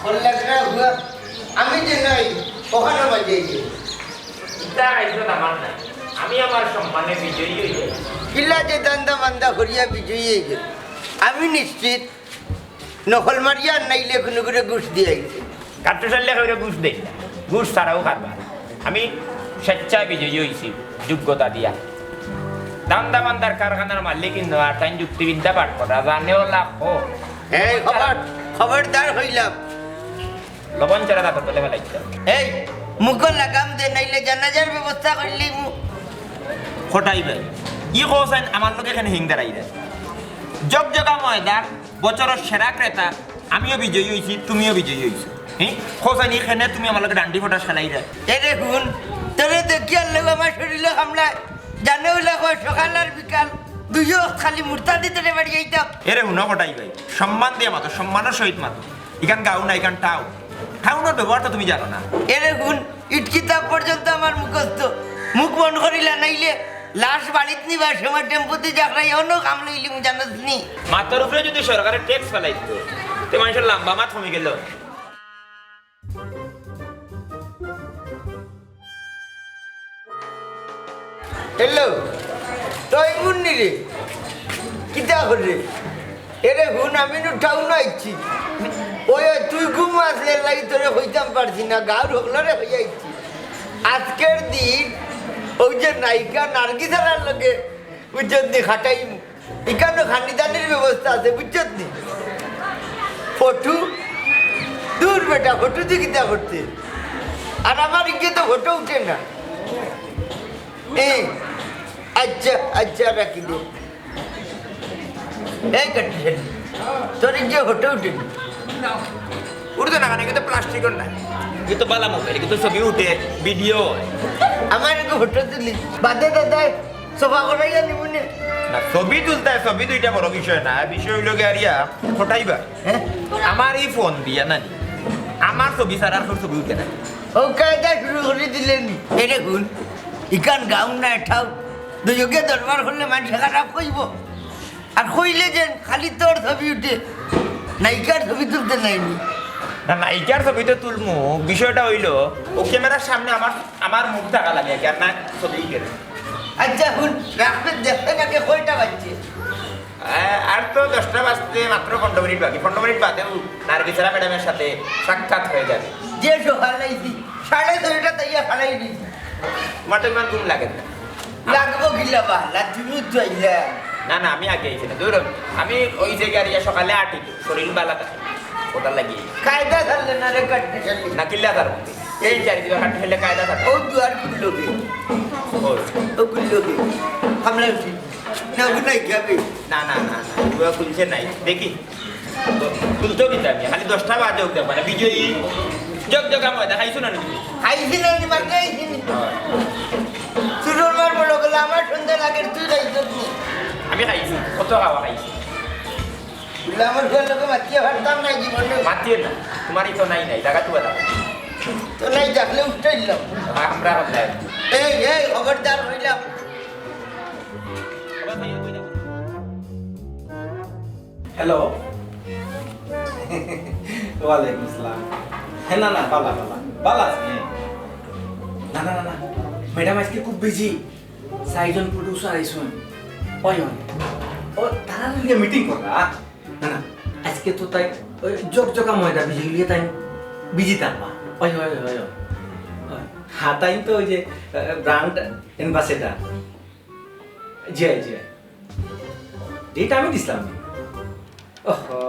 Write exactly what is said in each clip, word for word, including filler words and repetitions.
কল্লাকরা হুয়া, আমি যে নাই, ওখানে বাজে যে। ইতা আইজত আমার নাই। আমি আমার সম্মানে বিজয়ী হইয়া। কিলা যে দান্দা মান্দা করিয়া বিজয়ী হইয়া। আমি নিশ্চিত নকল মারিয়া নাইলে কোনো করে ঘুষ দিয়া আইছে। কাট্টু সাল্লে করে ঘুষ দেই না। ঘুষ ছাড়াও কারবার। আমি স্বেচ্ছায় বিজয়ী হইছি, যোগ্যতা দিয়া। দান্দা মান্দার কারখানার মালিক ইন্দু আর তাইন যুক্তিবিদ্যা পাঠ করা, জানে ও লাখ হো। এই খবর, খবরদার হইলাম। লবণ ছাড়া দাঁত বলে ফেলাইতে। এই, মুখো লাগাম দে, নাইলে জানাজার ব্যবস্থা করলি মু। কটাই ভাই, ই কোসাইন আমার লগে এখানে হিং দাঁড়াই দে। জগ জগা ময়দার বছরর সেরা ক্রেতা, আমিও বিজয়ী হইছি, তুমিও বিজয়ী হইছো। হ্যাঁ, কোসাইন এখানে তুমি আমার লগে ডান্ডি ফটা খেলাই দে। এরে হুন, তোরে দেখিয়ার লগে আমার শরীরে হামলায়, জানে হইলা কয় সকাল আর বিকাল, দুইও খালি মুর্তা দিতে রে বাড়ি যাইতাম। এরে হুনো কটাই ভাই, সম্মান দিয়ে মাতো, সম্মানের সহিত মাতো। ইখান গাও না, ইখান টাও। টাউনের ব্যবহার তো তুমি জানো না। এরে গুণ, ইটকিতা পর্যন্ত আমার মুখস্থ। মুখ বন্ধ করিলা নাইলে লাশ বাড়িত নিবার সময় টেম্পোতে জাগরাই অন্য কাম লইলি মু জানাস নি। মাথার উপরে যদি সরকারের ট্যাক্স ফেলাইতো, তে মানুষের লম্বা মাত কমে গেল। হ্যালো, তুই মুন্নি রে, কিতা করে? এরে হুন, আমি নু টাউন আইছি। ওই, ওই, তুই ঘুম আসলে লাগি তোরে হইতাম পারছি না, গাঁর হকলরে হইয়া আইছি। আজকের দিন ওই যে নায়িকা নার্গিস আরার লগে, বুঝছত নি, খাটাইমু। ইখানো খানিদানির ব্যবস্থা আছে, বুঝছত নি? ফটো? দূর বেটা, ফটো দিয়ে কিতা করতে? আর আমার ইগে তো ফটো উঠে না। এ, আচ্ছা, আচ্ছা, রাখি দে। এই কাটি ছেড়ে। তোর ইগে ফটো উঠে না। উঠতো না কেন? ইগে তো প্লাস্টিকর না। ইগে তো বালা মোবাইল, ইগে তো ছবি উঠে, ভিডিও। আমার ইগে ফটো তুলি। বাদে দাদা, সোফা করাইয়া নিমুনে। না, ছবি তুলতে হয়, ছবি দুইটা বড় বিষয় না। বিষয় হইল গিয়া আরিয়া, ফটাইবা। হ্যাঁ? আমার এই ফোন দিয়া না নি, আমার ছবি ছাড়া আর কেউ ছবি উঠে না। ও কায়দা শুরু করে দিলে নি। এরে হুন, ইখান গাউন না এঠাও। দুইজনকে দরবার করলে মানুষ খারাপ কইব। আর কইলে যেন খালি তোর ছবি উঠে, নায়িকার ছবি তুলতে নাইনি। না, নায়িকার ছবি তো তুলমু। বিষয়টা হইল, ও ক্যামেরার সামনে আমার, আমার মুখ থাকা লাগে, আর না ছবি কেন? আচ্ছা, হুন, রাখবে দেখবেন আগে কয়টা বাজছে? আ-, আর তো দশটা বাজতে মাত্র পনেরো মিনিট বাকি। পনেরো মিনিট বাদেও নার্গিসা ম্যাডামের সাথে সাক্ষাৎ হয়ে যাবে। যে সকাল আইছি, সাড়ে ছয়টা তাইয়া খাড়াই দিছি। তোমার তো ইমান ঘুম লাগে না। লাগবো কিলা বা, লাথি মুত যাইলা। না, না, আমি আগে আইছি না। ধরো, আমি ওই যে গাড়ি সকালে আটি তো, শরীর বালা থাকে। ওটা লাগি। কায়দা ধরলে না রে, কাটতে চলি। না, কিল্লা ধরবো। এই চারি দিবা কাটতে হলে কায়দা থাকে। ও দুয়ার খুললো কে? ও। ও খুললো কে? হামলা উঠি। না, ওগুলাই খাবে। না, না, না, না, ওগুলা খুলছে নাই। দেখি। খুলতো কিতা আমি? খালি দশটা বাজে উঠতে পারে। বিজয়ী। জগ জগ আমার দেখাইছো না নি? খাইছি না নি, মাত্র খাইছি নি। হ্যাঁ। চুরুর মার বড় গলা, আমার সন্ধ্যা লাগে, তুই খাইছ নি? আমি খাইছি। কত খাওয়া খাইছি? বলে, আমার ঘর লোকে মাতিয়ে পারতাম না জীবনে। মাতিয়ে না। তোমারই তো নাই নাই। জাগা তো বাতা। তো নাই, দেখলে উঠতে দিলাম। আমরা এখন নাই। এই, এই, খবরদার হইলাম। হ্যালো। ওয়ালাইকুম আসসালাম। হ্যাঁ, না, না, বালা, বালা। বালা আছে, হ্যাঁ। না, না, না, না। ম্যাডাম আজকে খুব বিজি। চাইরজন প্রডিউসার আইছইন। ওই, ওই। ও, তারা মিটিং করবা। না, না, আজকে তো তাই ওই জকজকা ময়দা ভিজাইলে তাই ভিজি থাকবা। ওই, ওই, ওই, ওই। ওই। হ্যাঁ, তাই তো ওই যে, আহ, brand ambassador। জি, জি। Date আমি দিছিলাম। ওহো।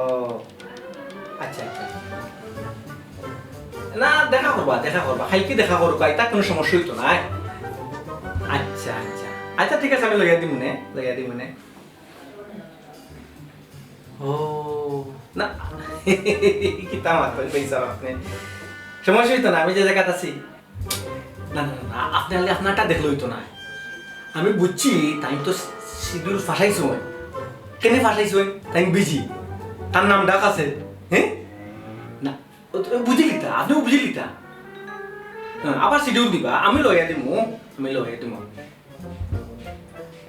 আচ্ছা, আচ্ছা। না, দেখা করবা, দেখা করবা। কাইলকে দেখা করবা, ইতা কুনু সমস্যা অইতো নায়। আচ্ছা, আচ্ছা। আচ্ছা, ঠিক আছে, আমি লইয়া দিমুনে, লইয়া দিমুনে। ও, না। কিতা মাতইন ভাইসাব আপনে? সমস্যা অইতো না, আমি যে জাগাত আছি। না, না, না, না, আপনে খালি আপনারটা দেখলে অইতো না। আমি বুঝছি, তাইন তো schedule ফাঁসাইছইন। কেনে ফাঁসাইছইন? তাইন busy। তার নাম ডাক আছে, হ্যাঁ? না, ও তো বুঝিলিতা, আপনেও বুঝিলিতা। হ্যাঁ, আবার schedule দিবা, আমি লইয়া দিমু, আমি লইয়া দিমু।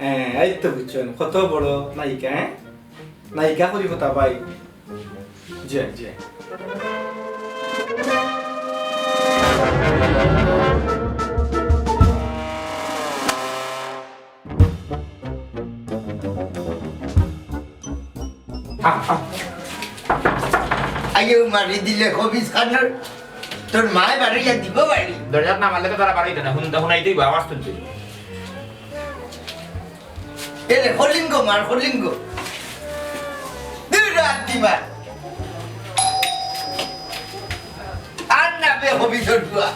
হ্যাঁ, এই তো বুঝছইন, কত বড় নায়িকা, হ্যাঁ? নায়িকা করি কথা ভাই। জি, জি। আইও মারি দিলে খবিস খানোর, তোর মায় বাড়িয়া দিব বাড়ি। দরজাত না মারলে তো তারা বাড়িতে না, হুন-, হুনাইতেই বা আওয়াজ তুলতে। এরে, কলিঙ্গ মার, কলিঙ্গ। দুই রাত দিবার। আর না বে হবি সরুয়া।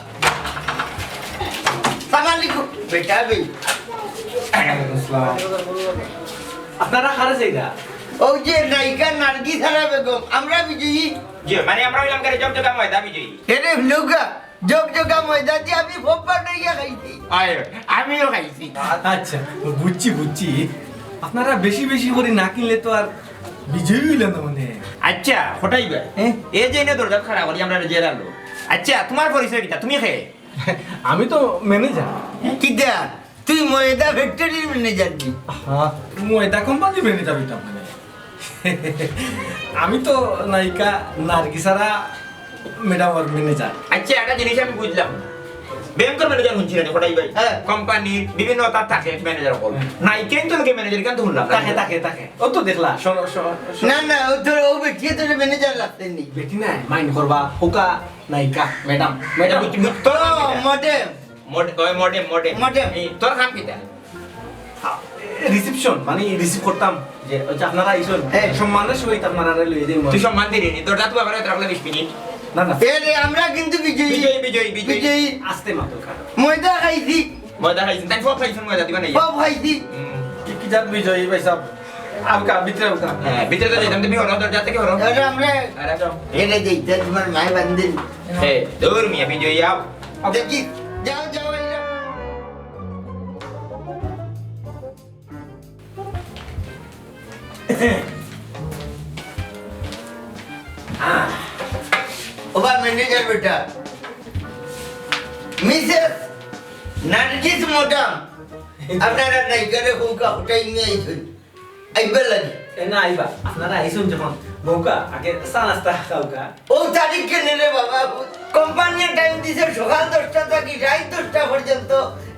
সালাম আলাইকুম, বেটা বে। ওয়ালাইকুম আসসালাম। আপনারা কারে চাইরা? ওই যে নায়িকা নার্গিস আরা বেগম, আমরা বিজয়ী। জি, মানে আমরা অইলাম কারে জকজকা ময়দা বিজয়ী। এরে, নৌকা। জকজকা ময়দা দি আমি ফোপ্পা নইয়া খাইছি। আয়, আমিও খাইছি। আচ্ছা, বুঝছি, বুঝছি। আপনারা বেশি বেশি করি না কিনলে তো আর বিজয়ী অইলা না মানে। আচ্ছা, কটাই ভাই। হ্যাঁ? এই যে এনে দরজাত খাড়া করি আমরা জেরালো। আচ্ছা, তোমার পরিচয় কিতা? তুমি কে? আমি তো manager। কিতা? তুই ময়দা factory-র manager নি? হ্যাঁ, ময়দা company-র manager অইতাম মানে। আমি তো নায়িকা নার্গিস আরা madam-র manager। আচ্ছা, একটা জিনিস আমি বুঝলাম না। ব্যাংকর manager হুনছি না, কটাই ভাই? হ্যাঁ। Company-র বিভিন্ন তার থাকে manager অকল। হ্যাঁ। নায়িকা তো লোকে manager কেন তো হুনলাম না। থাকে, থাকে, থাকে। ও তো দেখলা, শোনো, শোনো, শোনো। না, না, ও তো, ও বেটিয়ে তো manager লাগতে নি। বেটি নাই, mind করবা, হোকা নায়িকা, madam, madam। বুঝ-, বুঝ-, তোর ও, নাম কিতা? Madam। মডে-, ওই মডেম, মডেম। মডেম। এই, তোর কাম কিতা? আ, reception, মানে receive করতাম, যে, ওই যে আপনারা আইছইন, হ্যাঁ। সম্মানের সহিত আপনারা লইয়া যাইমু। তুই সম্মান দিলি নি, তোর দাঁত বাবার হাতে রাখলে বিশ মিনিট। না, না। এ রে, আমরা কিন্তু বিজয়ী। বিজয়ী, বিজয়ী, বিজয়ী। বিজয়ী। আস্তে মাতো খারাপ। ময়দা খাইছি। ময়দা খাইছি, তাই ফোপ খাইছইন ময়দা দিবা নাই। ফোপ খাইছি। হুম। কি, কি জাত বিজয়ী ভাইসাব? আউক্কা, ভিতরে আউক্কা। হ্যাঁ, ভিতরে তো যাইতাম, তুমি হরো, দরজা থেকে হরো। আরে আমরা আরে যাও। এনে যাইতে তোমার মায় বান্ধে। এ, দূর মিয়া, বিজয়ী আও। দেখি, যাও, যাও, এই যাও। ওবা manager বেটা। Missus নার্গিস madam। আপনারা নায়িকারে হোকা উঠাই নিয়া আইছইন। আইবার লাগি। এ না আইবা, আপনারা আইছইন যখন, বউক্কা, আগে চা নাস্তা খাউক্কা। ও তারিখ কেনে রে বাবা? Company-য়ে time দিছে সকাল দশটা থাকি রাইত দশটা পর্যন্ত,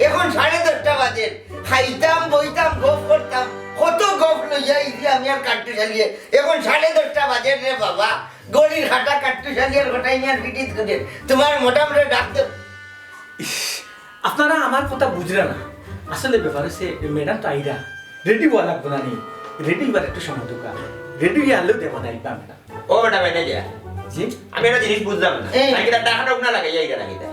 এখন সাড়ে দশটা বাজে। খাইতাম, বইতাম, গপ করতাম, কত গপ লইয়া আইছি আমি আর কাট্টু শালিয়ে। এখন সাড়ে দশটা বাজে রে বাবা, ঘড়ির কাটা কাট্টু শালি আর কটাই মিয়ার পিঠিত করে। তোমার madam-রে ডাক দেও। ইস, আপনারা আমার কথা বুঝরা না। আসলে ব্যাপার অইছে, madam তো আইরা। Ready অওয়া লাগবো না নি? Ready অইবার একটু সময় দেউক্কা। Ready অইয়া আইলেও দেখো না, আইবা madam। ও madam, এনে যা। জি? আমি একটা জিনিস বুঝলাম না। এই। তাই কিতা টাকা না লাগাইয়া আইরা না কিতা?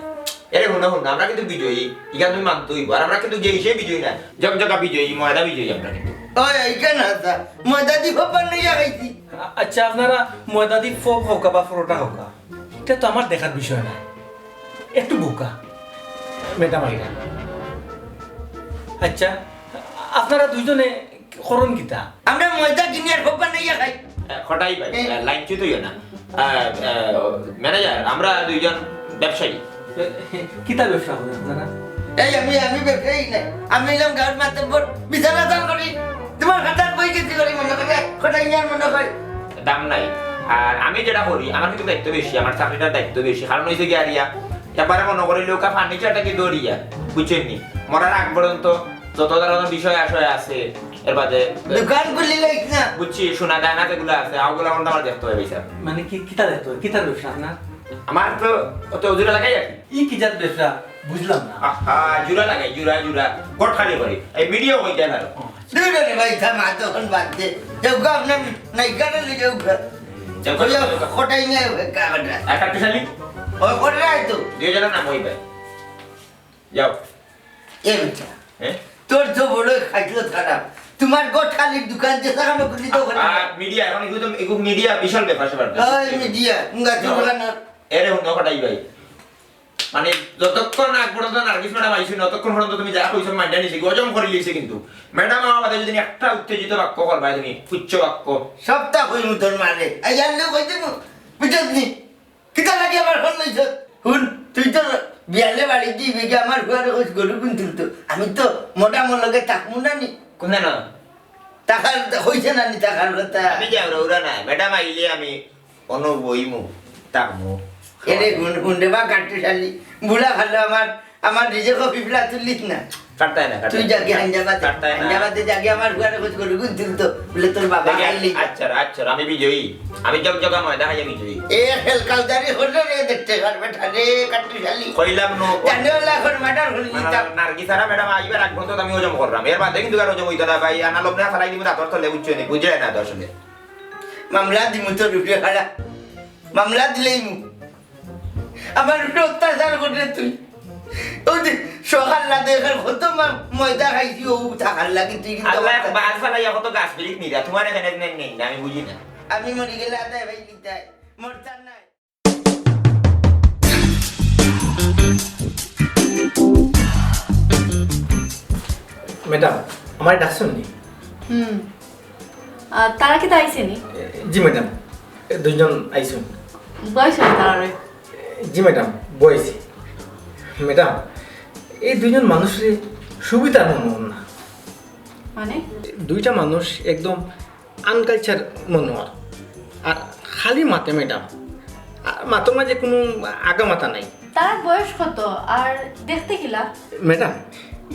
এরে হুনো, হুনো, আমরা কিন্তু বিজয়ী। ইখান তুমি মানতে অইবো। আর আমরা কিন্তু গেইছে বিজয়ী না। জকজকা বিজয়ী, ময়দা বিজয়ী আমরা কিন্তু। ওই, এইখান হাছা। ময়দা দি ফোপ বানাইয়া খাইছি। আ-, আচ্ছা, আপনারা ময়দা দি ফোপ হোকা বা পরোটা হোকা, ইটা তো আমার দেখার বিষয় না। একটু বউক্কা, madam আইরা। আচ্ছা, আপনারা দুইজনে করইন কিতা? আমরা ময়দা কিনি আর ফোপ বানাইয়া খাই। এ, কটাই ভাই, এ। এ, লাইনচ্যুত অইও না। আ, আ, manager, আমরা দুইজন ব্যবসায়ী। এ, কিতা ব্যবসা করইন আপনারা? এই আমি, আমি ব্যবসায়ী নায়। আমি অইলাম গাঁওর মাতব্বর, বিচার আচার করি। তোমার খাতার বই কিস্তি করি মনে করে, কটাই মিয়ার মনে করে। দাম নাই। আর আমি যেটা করি, আমার কিন্তু দায়িত্ব বেশি, আমার চাকরিটার দায়িত্ব বেশি। কারণ অইছে গিয়া আর ইয়া, একবারে মনে করি লোকা furniture-টাকে ধরিয়া, বুঝছইন নি? মরার আগ পর্যন্ত যত ধরনের বিষয় আশয় আছে, এর বাদে দোকান খুলি লাইছ না। বুঝছি, সোনা দানা যেগুলা আছে, ওগুলা অখন আমার দেখতে অইবো, ভাইসাব। মানে কি, কিতা দেখতে অইবো? কিতার ব্যবসা আপনার? আমার তো অত জুড়া লাগাই আর কি। ই কিজাত ব্যবসা? বুঝলাম না। আহা, জুড়া লাগাই, জুড়া, জুড়া। গট খালি করি। এই মিডিয়া অই যায় না। দুই রে ভাই, থাম, আর তখন বাদ দে। যাও গো, আপনার নায়িকারে লই যাও গো। যাও, যাও, যাও, যাও। কটাই নিয়ে হবে, কাগজটা। আর কাটতে শালি? ও, করে রাখ তো। দুইজনের নাম অই ভাই। যাও। এ বেটা, হ্যাঁ? তোর তো বড় খাইলো খারাপ। তোমার গট খালির দোকান যে সাকানো খুলি তো ওখানে। আর মিডিয়া, এখন এগুলো তো, এগুলো মিডিয়া বিশাল ব্যাপার স্যাপার। ওই মিডিয়া, মুঙ্গা চুল না। বাগানো। এরে হুনো কটাই ভাই। মানে, যতক্ষণ না পর্যন্ত নার্গিস ম্যাডাম আইছইন, ততক্ষণ পর্যন্ত তুমি যা কইছো মাইন্ডে নিছি, গজম করি লিছে কিন্তু। ম্যাডাম আমার বাদে যদি একটা উত্তেজিত বাক্য করবায় তুমি, উচ্চ বাক্য। সবটা কইমু তোর মারে। এই জানলে কই দিমু, বুঝছস নি? কিতা লাগি আমার ফোন লইছস? হুন, তুই তো বিয়ালে বাড়ি দিবি গি, আমার ফুয়ারে কইস গরু কিনতুল তো। আমি তো ম্যাডামর লগে থাকমু না নি। কোন জানো? থাকার কথা কইছে না নি, থাকার কথা। আমি যাও, ওরা নাই। ম্যাডাম আইলে আমি অনো বইমু, থাকমু। এরে হুন, হুন রে বা কাট্টুশালী, বুড়া ভালো আমার, আমার নিজে কপি ফিলা তুলিস না। কাটতায় না, কাটতায় তুই না। যাকে হায়দ্রাবাদে, কাটতায় না। হায়দ্রাবাদে যাকে আমার ফুয়ারে কইস গরু কিনতুল তো, বলে তোর বাবা দেখে, খাইলি। আচ্ছা, আচ্ছা, আমি বিজয়ী। আমি জগজগা ময়দা খাইয়া বিজয়ী। এ হেলকালদারি হলো রে, দেখতে পারবে ঠারে কাট্টুশালী। কইলাম নো। জানে ওলা এখন মার্ডার হলি না, না, তা। নার্গিস আর ম্যাডাম আইবার আগ পর্যন্ত আমি হজম করলাম। এর বাদে কিন্তু আর হজম হইতো না ভাই। আনা লোক না ফালাই দিব দাঁতর তলে, বুঝছো নি? বুঝে না তো আসলে। মামলা দিমু তোর উপরে খাড়া। মামলা দিলেই মু। আমার উপরে অত্যাচার করলে তুই। ওই যে সকাল রাতে এখানে কত মা-, ময়দা খাইছি, ও থাকার লাগি তুই কিন্তু আল্লাহ আমার বাদ ফালাইয়া কত গাছ বিরিক নিরা, তোমার এখানে নেই, নেই না, আমি বুঝি না। আমি মরি গেলে আদায় ভাই নিতাই, মরতার নাই। ম্যাডাম, আমার ডাকছেন নি? হুম। আহ, তারা কিতা আইছে নি? জি ম্যাডাম, এ, দুইজন আইছেন। বয়স হয়েছে তারারে। জি ম্যাডাম, বয়সে। ম্যাডাম, এই দুইজন মানুষরে সুবিধার মনে হন না। মানে? দুইটা মানুষ একদম আনকালচার মনে হয়। আর খালি মাতে ম্যাডাম। আর মাতর মাঝে কোনো আগা মাথা নাই। তার বয়স কত? আর দেখতে কিলা? ম্যাডাম,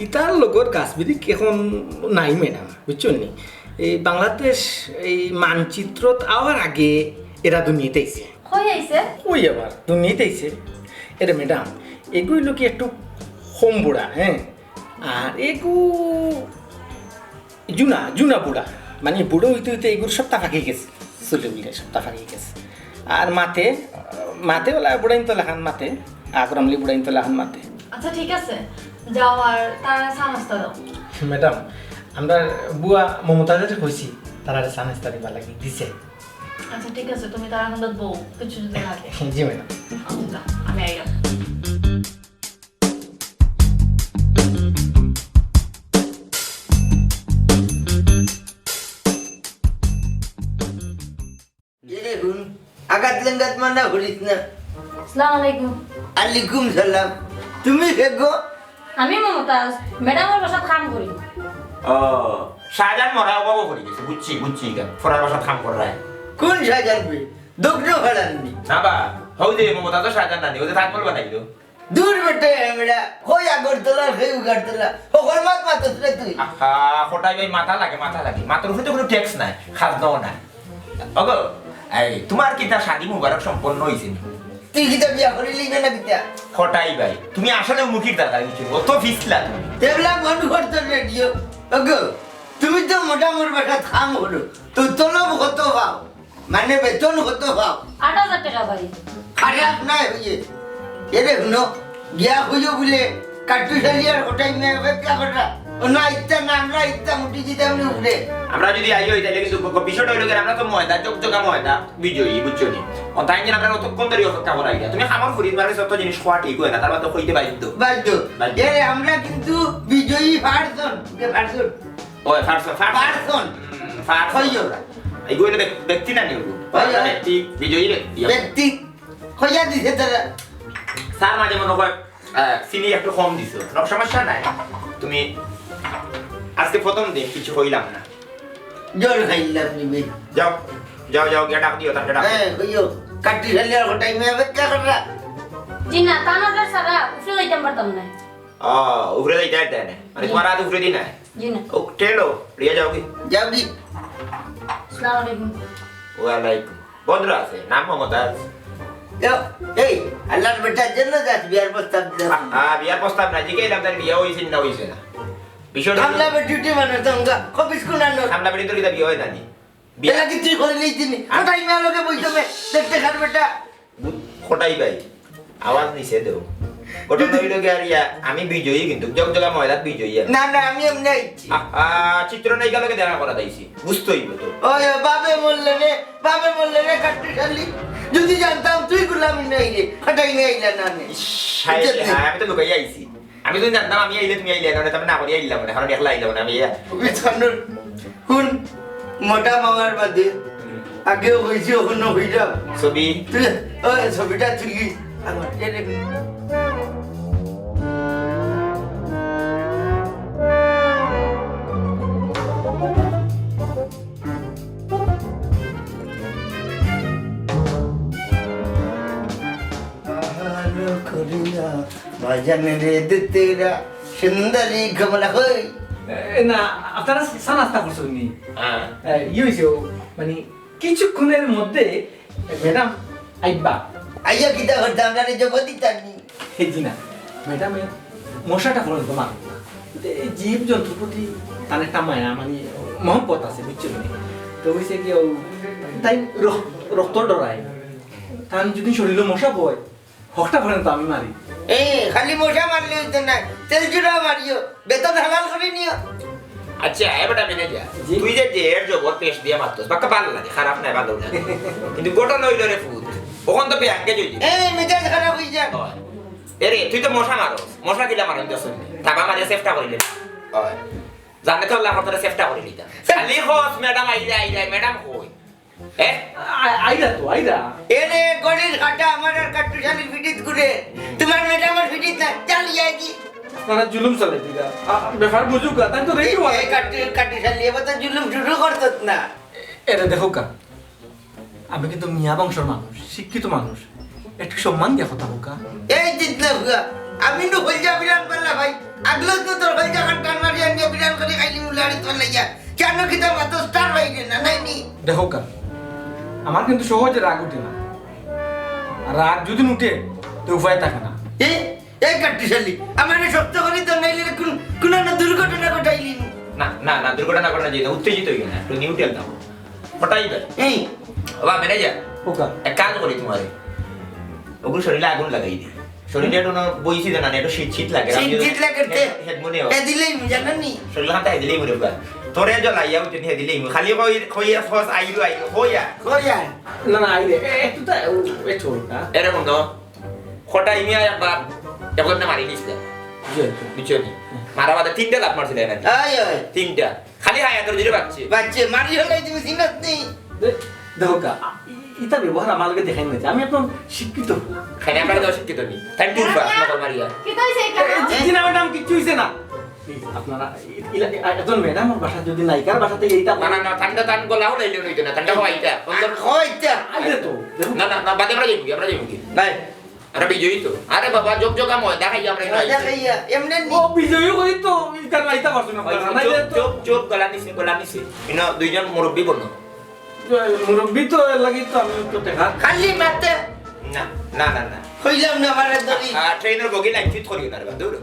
ইতার লগর গাছ বিরিক এখন নাই ম্যাডাম, বুঝছইন নি? এই বাংলাদেশ এই মানচিত্রত আওয়ার আগে এরা দুনিয়াত আইছে। কই আইছে? ওই আবার দুনিয়াত আইছে। এরে ম্যাডাম, এগু অইলো কি একটু কম বুড়া, হ্যাঁ? আর এগু জুনা, জুনা বুড়া। মানে বুড়া অইতে অইতে এগুর সবটা ফাঁকি গেছে। চুলে বুলে সবটা ফাঁকি গেছে। আর মাতে, মাতে ওলা বুড়াইন তো লাখান মাতে, আকরামলি বুড়াইন তো লাখান মাতে। আচ্ছা, ঠিক আছে, যাও আর তারারে চা নাস্তা দাও। ম্যাডাম, আমরার বুয়া মমতাজরে কইছি, তারারে চা নাস্তা দিবার লাগি, দিছে। আচ্ছা, ঠিক আছে, তুমি তারার কান্দাত বও, কিছু যদি লাগে। জি ম্যাডাম। আচ্ছা, যাও, আমি আইলাম। এরে হুন, আগাত লেঙ্গাত মানা করিস না। আসসালামু আলাইকুম। আলাইকুম সালাম। তুমি কে গো? আমি মমতাজ, ম্যাডামর বাসাত কাম করি। ও, শাহজাহান মরা অভাবও পড়ি গেছে, বুঝছি, বুঝছি, ইখান ফরার বাসাত কাম কররায়। কোন শাহজাহান বে? দগ্ধ ফালাননি। না বা, হউ যে মমতাজ শাহজাহান নানি, ও যে তাজমহল বানাইলো। দূর বেটা, আমরা কই আগরতলা, কই উগারতলা, হকল মাত মাতস রে তুই। আহা, কটাই ভাই মাথা লাগে, মাথা লাগে। মাথার উপরে তো কোনো ট্যাক্স নাই, খাজনাও নাই। ওগো, এই, তোমার কিতা শাদি মুবারক সম্পন্ন হইছে নি? তুই কিতা বিয়া করিলি না কিতা? কটাই ভাই, তুমি আসলে মুখির দাদা হইছো, অত ফিসলা তুমি। তেবলা বন্ধ কর তোর রেডিও। ওগো, তুমি তো মোটামুটি বেটা থাম হলো, তো তলব কত পাও? মানে বেতন কত পাও? আট হাজার টাকা ভাই। খারাপ নাই হইয়ে। এরে হুনো, গিয়া হইও বুলে, কাট্টুশালী আর কটাই মেয়ে অপেক্ষা কররা। ও না ইত্যা না, আমরা ইত্যা মুটি দিতাম নি উপরে। আমরা যদি আইও, তাহলে কিন্তু ব-, বিষয়টা হইলো কি, আমরা তো ময়দা, চকচকা ময়দা, বিজয়ী, বুঝছো নি? ও তাই জন্য আমরা অতক্ষণ ধরে অপেক্ষা করাই না। তুমি আমার ফুরি, তোমার কাছে অত জিনিস খোয়া ঠিক হয় না, তার মানে তো কইতে বাধ্য। বাধ্য। বাধ্য। এরে, আমরা কিন্তু বিজয়ী পারসন, যে পারসন। ওই, পারসন, পারসন। পারসন। হুম, পারসন। হইও। এগুলো ব্যক-, ব্যক্তি না নি ওগুলো। হইও। ব্যক্তি, বিজয়ী ব্যক্তি। ব্যক্তি। হইয়া দিছে তারা। স্যার মাঝে মনে হয়, আহ, চিনি একটু কম দিছো। কোনো সমস্যা নাই। তুমি আজকে প্রথম দিন, কিছু হইলাম না। জোর খাইলাম নিবে। যাও, যাও, যাও, গিয়া ডাক দিও, তাকে ডাক। হ্যাঁ, হইও। কাট্টুশালী আর টাইমে অপেক্ষা কররা। জি না, তান অর্ডার ছাড়া উপরে যাইতাম পারতাম না। ও, উপরে যাইতা পারতায় না। মানে, জি। তোমার হাত উপরে দি না। জি না। ও, ঠেলো, রিয়া যাওগি। যাওগি। আসসালামু আলাইকুম। ওয়ালাইকুম। ভদ্র আছে, নাম মমতাজ। যাও, এই, আল্লাহর বেটা, যেন যাস, বিয়ার প্রস্তাব দে। আ, আ, বিয়ার প্রস্তাব না, জিগাইলাম তার বিয়া অইছে না অইছে না। বিষয়টা কামলা বেটি মানুষ, দঙ্গা, খবিস কুনানো। কামলা বেটি তোর কিতা বিয়া অয় না নি? বিয়া এলা কি তুই করিলি জিনি? আ- কোথায় মেয়ে লোকে বইতে মে? দেখতে খার বেটা। কটাই ভাই, আওয়াজ নিচে দেও। ঘটনা অইলো গিয়া আর ইয়া, আমি বিজয়ী কিন্তু, জগজগা ময়দান বিজয়ী আমি। না, না, আমি এমনি আইছি। আ, আ, চিত্রনায়িকা লগে দেখা করা যাইছি, বুঝতে অইবো তো। ওই, ওই, বাবে মরলে রে, বাবে মরলে রে, কাট্টুশালী। যদি জানতাম তুই গুলামি নাই রে, কটাই নাই রে, না নে। ইস, হায় রে, হায়, আমি তো লুকাইয়া আইছি। আমি যদি জানতাম আমি আইলে তুমি আইলে না, আমি না করি আইলাম না, কারণ একলা আইলাম না আমি, ইয়া। ওই ছানুর, হুন, মোটা মামার বাদে আগেও কইছি, অখনো কইলাম। ছবি? তুই, ওই ছবিটা তুলি। আমার, এ রে। আহালো করিয়া বাজানে রে দুতুরা, সুন্দরী কমলা কই? এ, না, আপনারা চা নাস্তা করছইন নি? হ্যাঁ। এ, ই অইছে, ও, মানে, কিছুক্ষণের মধ্যে ম্যাডাম আইবা। আইয়া কিতা করতা, আমরারে জব দিতা নি? এ, জি না, ম্যাডামে মশাটা পর্যন্ত মারত না। তে এই জীব জন্তুর প্রতি তান একটা মায়া, মানে, মহব্বত আছে, বুঝছো নি? তো অইছে কি, ও, তাই রক-, রক্ত ডরায়। তান যদি শরীরে মশা বয়, হকটা পর্যন্ত আমি মারি। এ, খালি মশা মারলে অইতো না, তেল চুরা মারিও, বেতন হালাল করি নিও। আচ্ছা, এ বেটা ম্যানেজার, জি। তুই যে যে এর জবর পেশ দিয়া মারতস, বাক্কা ভালা লাগে, খারাপ নায়, ভালা লাগে। কিন্তু ঘটনা অইলো রে ফুত, অখন তো ব্যাংকে যাই। এ, মেজাজ খারাপ অই যায়। হয়। এ রে, তুই তো মশা মারস, মশা কিলা মারন দেস নি? থাবা মারিয়া সেফটা করিলে। হয়। জানে তো আল্লাহ করে সেফটা করিলিতা। খালি কস, ম্যাডাম আইরা, আইরা, ম্যাডাম কই? এ? আ-, আইরা তো, আইরা। এ রে, ঘড়ির কাটা আমার আর কাট্টুশালীর ফিটিত ঘুরে। তোমার ম্যাডামর ফিটিত না, চাল ইয়া কি? আপনারা জুলুম চালাই দিরা। আ, ব্যাপার বুঝুক, তাই তো রেডি এই, হয়। এই কাট্টু-, কাট্টুশালী, এবার তো জুলুম শুরু করছত না। এরে দেখো কা, আমি কিন্তু মিয়া বংশর মানুষ, শিক্ষিত মানুষ, একটু সম্মান দিয়া কথা কউক্কা। এই জিতলে হুয়া, আমি নু কইলজা বিরান পাল্লা ভাই, আগলো তো তোর কইলজা খান টান মারি আনিয়া বিরান করি খাইলি মুলাড়ি তোর লাগিয়া। কেন কিতা মাতো স্টার ভাই রে না, নাই নি? দেখো কা, আমার কিন্তু সহজে রাগ উঠে না। আর রাগ যদি উঠে, তো উপায় থাকে না। এ, এই কাট্টুশালী, আমারে শক্ত করি তো নাইলে কোন, কোন না দুর্ঘটনা ঘটাইলি। না, না, না, দুর্ঘটনা ঘটানো যায় না, উত্তেজিত হইও না, একটু নিউট্রাল থাকো। ওটাই তো। এই। বাবা, ম্যানেজার। ওকা। এক কাজ করি তোমারে। ওগুলো শরীরে আগুন লাগাই দি। শরীরে একটু না বইছি তো না, একটু শীত শীত লাগে। শীত শীত লাগে তে। হেড মনে হয়। এ দিলেই মু জানো নি? শরীরে হাতে দিলেই মনে হয়। তোরে জ্বলাইয়া উঠে নিয়ে দিলেই মু। খালি কই, কই, ফস, আইলু, আইলু, কইয়া। কইয়া। না, না, আইরে। এ, একটু তো, ও, এ ছোট, হ্যাঁ? এরকম তো। কটাই মিয়া একবার, একজনটা মারি দিছিল। জি, জি। বুঝছো নি? মারা বাদে তিনটা লাফ মারছিল এখানে। আয়, আয়। তিনটা। খালি হায়াতর জুড়ে বাচ্চে। বাচ্চে, মারি হলাই তুমি চিনত নি। দে-, দেখো কা, আ, ই-, ইতা ব্যবহার আমার লগে দেখাই না যে আমি একদম শিক্ষিত। খালি আমরা তো শিক্ষিত নি। তাই টুর পাস, নকল মারিয়া। কিতা হইছে এটা? এ, জি, জি না ম্যাডাম, কিচ্ছু হইছে না। Please, আপনারা ই-, ইলা-, এ-, একজন ম্যাডাম ওর বাসা যদি নায়িকার বাসাতে এইটা না, না, না, ঠান্ডা তান গলাও লাইলে হইতো না, ঠান্ডা হওয়া এটা। সুন্দর। হইতা। আইরে তো, দেখো। না, না, না, বাদে আমরা যাইব কি, আমরা যাইব কি? নাই। আমরা বিজয়ী তো। আরে বাবা, যোগ যোগ ময়দা খাই আমরা ময়দা খাইয়া, এমনি নি। ও, বিজয়ী হই তো, ইটা লাইতা পারছো না, ওই, না, চুপ, না, চুপ, তো। চুপ, চুপ, গলা নিচে, গলা নিচে। ইনো দুইজন মুরব্বি বলো। মুরব্বি তো এর লাগি তো আমি তো দেখা। খালি মাতে। না, না, না, না। কইলাম না, মানে ধরি। আ, ট্রেনের বগি লাইন ফিট করিও না রে বাবা, দৌড়ো।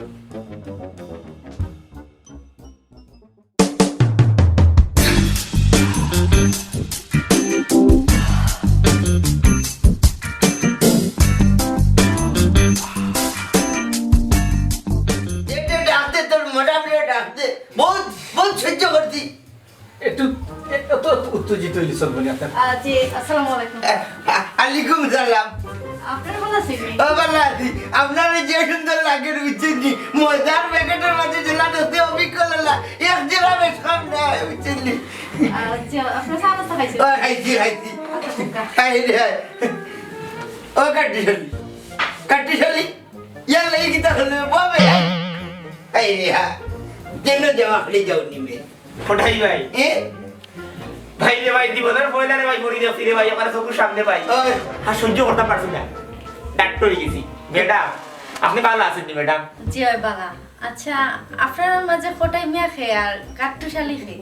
এটা ডাক দে, তোর মোটা বেটা ডাক দে। বহুত, বহুত সহ্য করছি। একটু, এ-, এত উত্তেজিত হইলে চলবো না আপনার। আ, জি, আসসালামু আলাইকুম। আ-, আ-, আলাইকুম সালাম। আপনারা ভালা আছেন নি? ও, ভালা আছি। আপনারে যে সুন্দর লাগে, বুঝছেন নি? ময়দার প্যাকেটের মাঝে জেলা দোষে অবিকল হলা। এক জেলা বেশ কম না, বুঝছেন নি? আ, জি, আপনারা চা নাস্তা খাইছেন? ও, খাইছি, খাইছি। আচ্ছা, ঠিক আছে। খাই রে, খাই। ও, কাট্টুশালী। কাট্টুশালী। ইয়ার লাগি কিতা হলো, বাবা? এই রে, হ্যাঁ। কেন জমা করে যাও নিবে? কোথায় ভাই? এ? ভাই রে ভাই, জীবনের পয়লা রে ভাই, মরি যাচ্ছি রে ভাই, আমার চোখের সামনে ভাই। ওই। আর সহ্য করতে পারছি না। ডাক্তার হয়ে গেছি। ম্যাডাম, আপনি ভালো আছেন নি ম্যাডাম? জি, ভাই, ভালো। আচ্ছা, আপনারার মাঝে কটাই মিয়া খে আর কাট্টুশালী খে?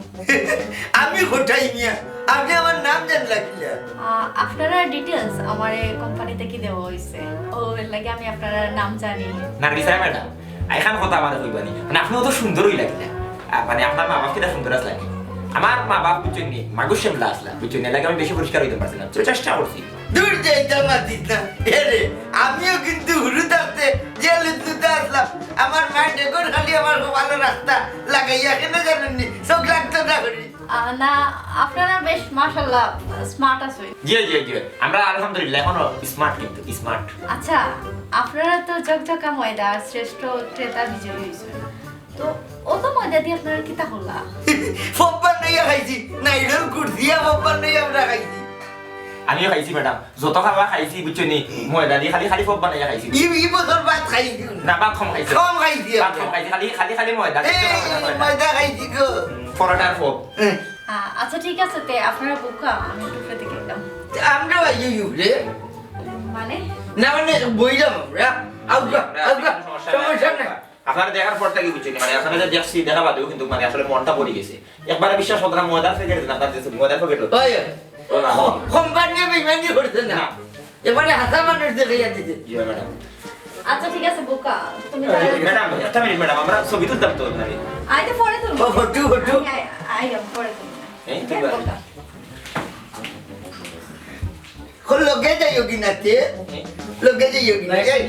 আমি কটাই মিয়া, আপনে আমার নাম জানলা কিলা? আহ, আপনারার details আমারে কোম্পানি থাকি দেওয়া অইছে। ও, এর লাগি আমি আপনারার নাম জানি। নার্গিসা ম্যাডাম, এখান কথা আমারে কইবা নি। মানে, আপনেও তো সুন্দরই লাগিলা। আহ, মানে, আপনার মা বাপ কিতা সুন্দর আছলা নি? আমার মা বাপ, বুঝছইন নি, মাগুর শ্যামলা আছলা, বুঝছইন নি? এর লাগি আমি বেশি পরিষ্কার অইতাম পারছি না, তো চেষ্টা করছি। দূর যাইতাম মাতিস না। এ রে, আমিও কিন্তু হুরু থাকতে যে লুতুতা আছলাম, আমার মা ডেগর খালি আমার কপালো রাস্তা লাগাইয়া কেনে জানেন নি, চোখ লাগতো না করি। আহ, না, আপনারা বেশ মাশাআল্লাহ smart আছইন। জি, জি, জি। আমরা আলহামদুলিল্লাহ এখনো smart, কিন্তু smart। আচ্ছা, আপনারা তো ঝকঝকা ময়দা শ্রেষ্ঠ ক্রেতা বিজয়ী অইছইন। তো অত ময়দা দি আপনারা কিতা করলা? ফব্বা নাইয়া খাইছি, নাইলন কুর্সিয়া ফব্বা নাইয়া আমরা খাইছি। আমিও খাইছি ম্যাডাম, যত খাওয়া খাইছি, বুঝছো নি? ময়দা দি খালি, খালি ফব্বা নাইয়া খাইছি। ই, ই বছর ভাত খাইছি না। না, ভাত কম খাইছি। কম খাইছি ভাত আমরা। কম খাইছি, খালি, খালি, খালি ময়দা। এই, ময়দা খাইছি গো। হুম, পরোটার ফব। হুম। আ-, আচ্ছা, ঠিক আছে, তে আপনারা বউক্কা, আমি একটু উপরে দিকে গেলাম। তে আমরাও আইও উপরে। মানে? না, মানে, বইলাম আমরা। আউক্কা, আমরা আউক্কা, কোনো সমস্যা নাই। সমস্যা নাই। আপনারা দেখার পর থাকি বুঝছি, মানে, আপনারা যে দেখছি, দেখা বাদেও কিন্তু, মানে, আসলে মনটা পড়ি গেছে। একবারে বিশ্বাস করতে না, ময়দার প্যাকেট দিন, আপনার কাছে ময়দার প্যাকেট হতো। ওই, ও না। ও, কোম্পানিয়ে বেইমানি করছে না। না। এবারে হাসা মানুষ দেখাইয়া দিছে। জি, ম্যাডাম। আচ্ছা, ঠিক আছে, বউক্কা, তুমি এই, যাও। ম্যাডাম, একটা মিনিট, ম্যাডাম, আমরা ছবি তুলতাম তো, মানে। আইতে পরে তুলবো। ও, ফটো, ফটো। আমি আই-, আইলাম, পরে তুলবো। এই, ঠিক আছে। বউক্কা। কই লগে যাইও কি না তে? লগে যাইও কি না? এই,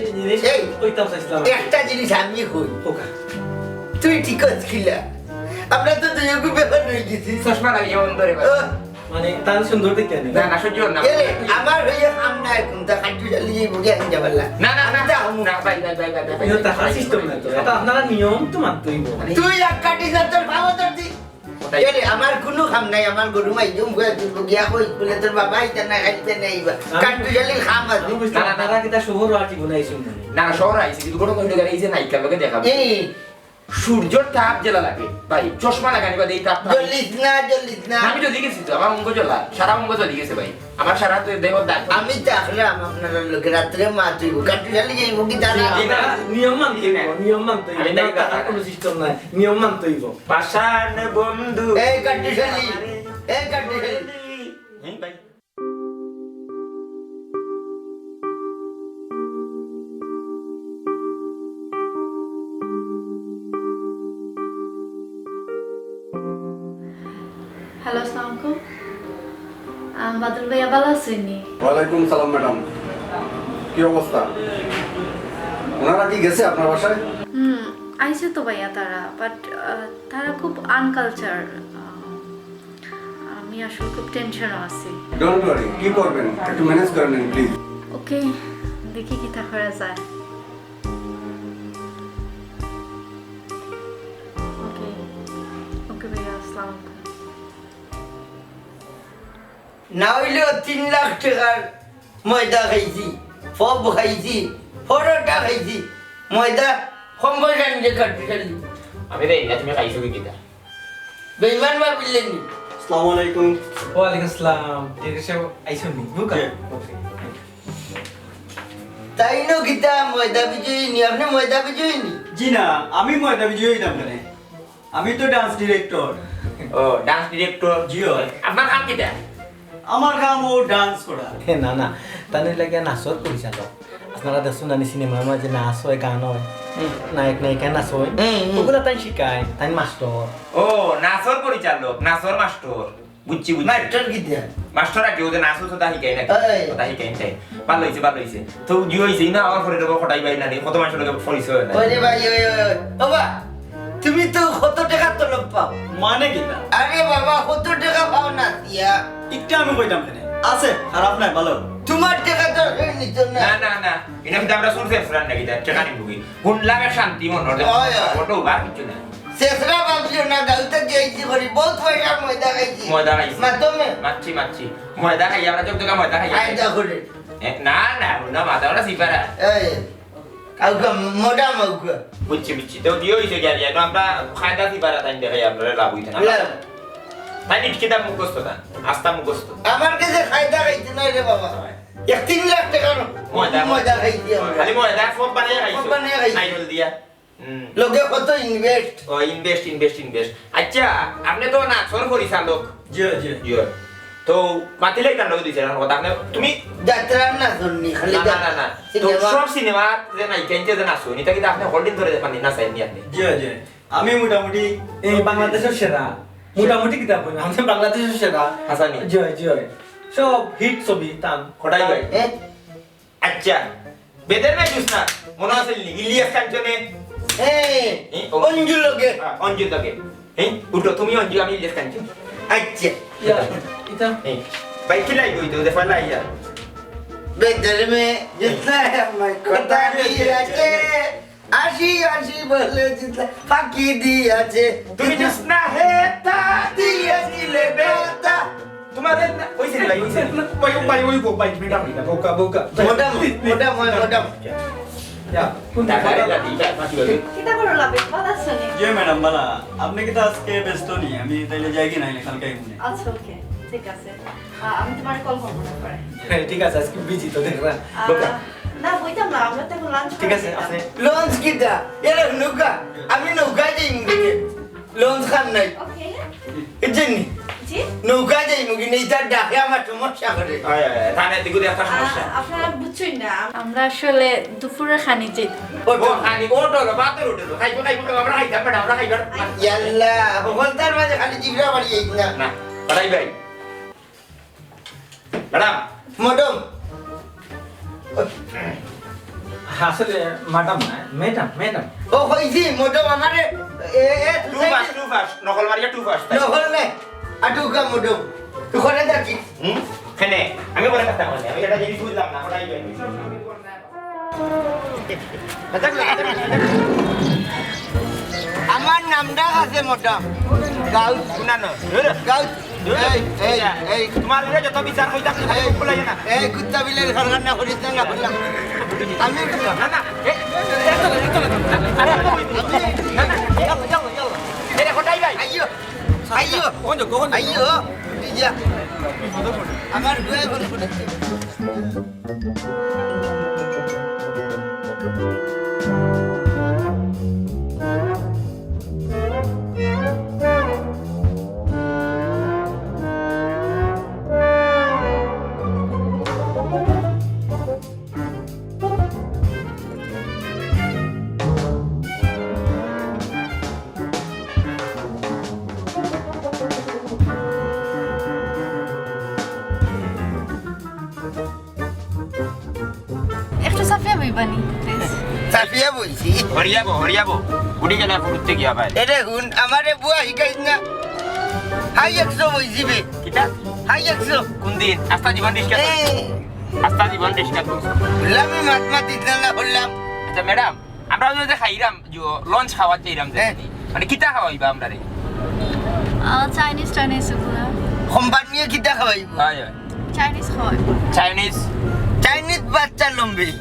এই, কইতাম চাইছিলাম। একটা জিনিস আমি কই। ওকা। তুই ঠিক আছস কিলা? আমরা তো দুইওগু বেইমান অই গেছি। চশমা লাগাইয়া অন্ধ রে ভাই। ও। মানে, তার সুন্দর দেখতে নেই। না, না, সহ্য না। এ রে, আমার হইয়া কাম নাই, কোনটা কাট্টুশালী এই বুকে আমি যাবার না। না, না, না, আমি তো আমু। না, ভাই, ভাই, ভাই। ইনো তার system না তো। এটা আপনারা নিয়ম তো মানতেই হবে। তুই এক কাটি যা, তোর ভালো তোর দি। কোথায়? এরে, আমার কুনু কাম নাই, আমার গরু মাই জুম করে তুলবো, গিয়া কই, বলে তোর বাবা আইতা না, খাইতে নাই বা। আমি কাট্টুশালীর কাম আছে। আমি বুঝতে না, না, না। তারা কিতা শহর আর জীবনে আইসুন না। না, না, শহর আইছি, কিন্তু কোনো কোনো জায়গায় এই যে নায়িকার লগে দেখা এই। সূর্যর তাপ যেলা লাগে, ভাই, চশমা লাগানি বাদে এই তাপ না। জ্বলিস না, জ্বলিস না। আমি জ্বলি গেছি তো, আমার অঙ্গ জ্বলা, সারা অঙ্গ জ্বলি গেছে ভাই। আমার সারা তো দেহ দাগ। আমি তো আসলাম আপনার লগে রাত্রে মা তুই কাট্টুশালী যাইব কি দাঁড়া? জি, না। নিয়ম মানতে হইব, নিয়ম মানতে হইব। আমি তাই না, কথা তার না। কোনো system নাই, নিয়ম মানতে হইব। পাষাণ বন্ধু। এই কাট্টুশালী, এই কাট্টুশালী। হ্যাঁ ভাই। হ্যালো, আসসালামু আলাইকুম। আহ, বাদল ভাইয়া, ভালো আছেন নি? ওয়ালাইকুম সালাম ম্যাডাম, কি অবস্থা? ওনারা কি গেছে আপনার বাসায়? হুম, আইছে তো ভাইয়া তারা, but তারা খুব আনকালচার। আমি আসলে খুব টেনশনে আছি। ডোন্ট ওয়ারি, কি করবেন একটু ম্যানেজ করে নিন প্লিজ। ওকে, দেখি কিতা করা যায়। ওকে, ওকে ভাইয়া, আসসালামু আলাইকুম। না অইলেও তিন লাখ টেকার ময়দা খাইছি, ফব খাইছি, পরোটা খাইছি, ময়দা কম পয়সা নিজে কাটতে চাইলি। আমি দেই না, তুমি খাইছো কি কিতা? বেইমান ভাবিলে নি? আসসালামু আলাইকুম। ওয়ালাইকুম আসসালাম। ডিরেক্টর সাহেব আইছইন নি? বুকা? জি। ওকে। তাইন কিতা ময়দা বিজয়ী নি? আপনে ময়দা বিজয়ী নি? জি না, আমি ময়দা বিজয়ী অইতাম কেনে? আমি তো ডান্স ডিরেক্টর। ও, ডান্স ডিরেক্টর। জি অয়। আপনার কাম কিতা? আমার কাম অউ ডান্স করা। হে, না, না, তাইন অইলা গিয়া নাচর পরিচালক। আপনারা দেখছইন না নি সিনেমার মাঝে নাচ অয়, গান অয়, হুম। নায়ক নায়িকা নাচ অয়, হুম, হুম। অগুলা তাইন শিখায়, তাইন মাস্টর। ও, নাচর পরিচালক, নাচর মাস্টর। বুঝছি, বুঝছি। মাস্টর কিতা? মাস্টর আগে অউ যে নাচ অতা শিখায় নাকি? এই। অতা শিখায়, শিখায়। ভালা অইছে, ভালা অইছে। তো জি অইছে, ইনো আমার পরে তো কটাই ভাই না রে, কত মানুষর লগে পরিচয় অয় না। ওরে ভাই, ওই, ওই, ওই। বাবা, তুমি তো কত টেকা তলব পাও? মানে কিতা? আরে বাবা, কত টেকা পাও না দিয়া? ইটা আমি কইতাম কেনে? আছে, খারাপ নায়, ভালা। তুমার টেকা তো কেউ নিত না। না, না, না। ইনো কিতা আমরা চুর ছেছরা নাকি, টেকা নিমু কি? হুনলাম এক শান্তি মনো অয়। অয়, অয়। ফটো বার কিচ্ছু না। ছেছরা ভাবিও না, গাউত গিয়া ইতি করি, বউত পয়সার ময়দা খাইছি। ময়দা খাইছি। মাধ্যমে। মাতছি, মাতছি। ময়দা খাই, আমরা চোখ দেখা ময়দা খাই। খাই দা করে। এ, না, না, না, মাথা ওরা সিপারা। এই, আউকা, মোটা মাউকা। বুঝছি, বুঝছি। তো জি অইছে গিয়া, এখন আমরা খায়দা সিপারা তাইন দেখাই, আপনারা লাভ অইতো না। লাভ। তাইন ইটকিতা মুখস্থ না, আস্তা মুখস্থ। আমার কাছে খায়দা খাইতে নাই রে বাবা। এক তিন লাখ টেকার ময়দা। ময়দা খাইছি আমরা। খালি ময়দা, সব বানাইয়া খাইছো। সব বানাইয়া খাইছি। নাইরল দিয়া। হুম। লগে কত invest। ও, invest, invest, invest। আচ্ছা, আপনে তো নাচর পরিচালক। জি, জি। জি। তো মাতিলাই তার লগে দুই চাইরখান কথা। আপনে, তুমি যাত্রার নাচর নি, খালি না, না, যা-, না, না। তো সিনেমা। সব সিনেমা যে নায়িকা ইনতে যে নাচো, ইতা কিতা আপনে হকল দিন ধরে দেখইন নি, নাচইন নি আপনে? জি, জি। আমি মোটামুটি এই বাংলাদেশর সেরা। মোটামুটি কিতা কইন, আমি বাংলাদেশর সেরা। হাছানি? জি, জি। সব hit ছবি তান। কটাই ভাই? এ? আচ্ছা, বেদের মেয়ে জোসনা, মনো আছে নি? ইলিয়াস কাঞ্চনে। হ্যাঁ, এ, ও। অঞ্জুর লগে। হ্যাঁ, অঞ্জুর লগে। হ্যাঁ, উঠো, তুমি অঞ্জু, আমি ইলিয়াস কাঞ্চন। আচ্ছা। ইয়া, ইতা। হ্যাঁ। ভাই, কিলা অইতো, দেখো না, ইয়া। বেদের মেয়ে জোসনা, আমার কথা দিয়াছে। আশি আশি বলে জোসনা ফাঁকি দিয়াছে। তুমি জোসনা হে তা দিয়েছিলে বেতা। তোমাদের না, ওই সিন ভাই, ওই সিন। ভাই, ভাই, ওই গো, ভাই, ম্যাডাম, এটা, বোকা, বোকা। ম্যাডাম, ম্যাডাম, ওই ম্যাডাম। ইয়া, কোন না, ভাই, এটা, এটা, এটা, এটা, কিতা করো লাভে? ভালা আছো নি? জি, ম্যাডাম, ভালা। আপনে কিতা আজকে ব্যস্ত নি? আমি তাইলে যাই কি না, কালকে আইমু নে। আচ্ছা, ওকে, ঠিক আছে। আ-, আমি তোমার কল করবো না পরে। হ্যাঁ, ঠিক আছে, আজকে বিজি তো দেখরা। আ, বোকা। না, বইতাম না, আমরা তো এখন লাঞ্চ ঠিক আছে, আপনি লঞ্চ কিতা? এরা নৌকা, আমি নৌকায় যাই মুখে। লঞ্চ খান নাই। ওকে। বুঝছেন নি? জি? নৌকায় যাই মুখে, নেই তার ডাকে আমার সমস্যা করে। হয়, হয়, হয়। তাহলে এদিকে একটা আ, সমস্যা। আপনারা বুঝছেন না। আমরা আসলে দুপুরে খানি যে ও, ও, খানি, ও, ডলো, বাতের উঠে তো। খাইবো, খাইবো, খাইবো, আমরা খাইতাম, ম্যাডাম, আমরা খাইবার। ইয়াল্লা, হকলতার মাঝে খালি জিবরা বাড়ি এই না। না, বাড়াই ভাই। ম্যাডাম। ম্যাডাম। আসলে ম্যাডাম না, ম্যাডাম, ম্যাডাম। ও, কইছি, ম্যাডাম আমারে, এ, এ, too fast, too fast, নকল মারিয়া too fast। নকল নে, আটুকা ম্যাডাম। তুই করে দেখি। হুম? কেনে? আমি করে কথা বলি, আমি এটা জিনিস বুঝলাম না, ওটাই বলি। আমার নামটা আছে ম্যাডাম। গাউত। শুনা না। গাউত। এই, এই, এই। তোমার উপরে যত বিচার হইতাম, এই, এই, কুলাইয়া না। এই, কুত্তা বিলের ঘর রান্না করিস না, না করলাম। আমি উঠলাম। না, না, এ, এ, চলো, এ, চলো, চলো। আরে, এত হইতো। না, না, ইয়াল্লা, ইয়াল্লা, ইয়াল্লা। এরে, হটাই ভাই। আইও, আইও। কখন যাও, কখন যাও? আইও, উঠি যা। আমার দুয়ায় ফোন করেছে। একটু সাফিয়া বইবানি, প্লিজ। সাফিয়া বইছি। হরিয়া বো, হরিয়া বো। উঠি গেলে ফুটতে গিয়া ভাই। এরে হুন, আমারে বুয়া হিকাইস না। হাই একশো বইছি বে। কিতা? হাই একশো। কোন দিন? আস্তা জীবন রিস্কা। এই। আস্তা জীবন রিস্কা তুলছো। বললাম, আমি মাত মাত দিতে না বললাম। আচ্ছা, ম্যাডাম, আমরা ওই যে খাইরাম, যে লঞ্চ খাওয়ার চাইরাম যে, হ্যাঁ। মানে, কিতা খাওয়াইবা আমরারে? আহ, চাইনিজ টাইনিজ এগুলা। কোম্পানিয়ে কিতা খাওয়াইবো? হয়, হয়। চাইনিজ খাওয়াইবো। চাইনিজ? চাইনিজ বাচ্চা লম্বি।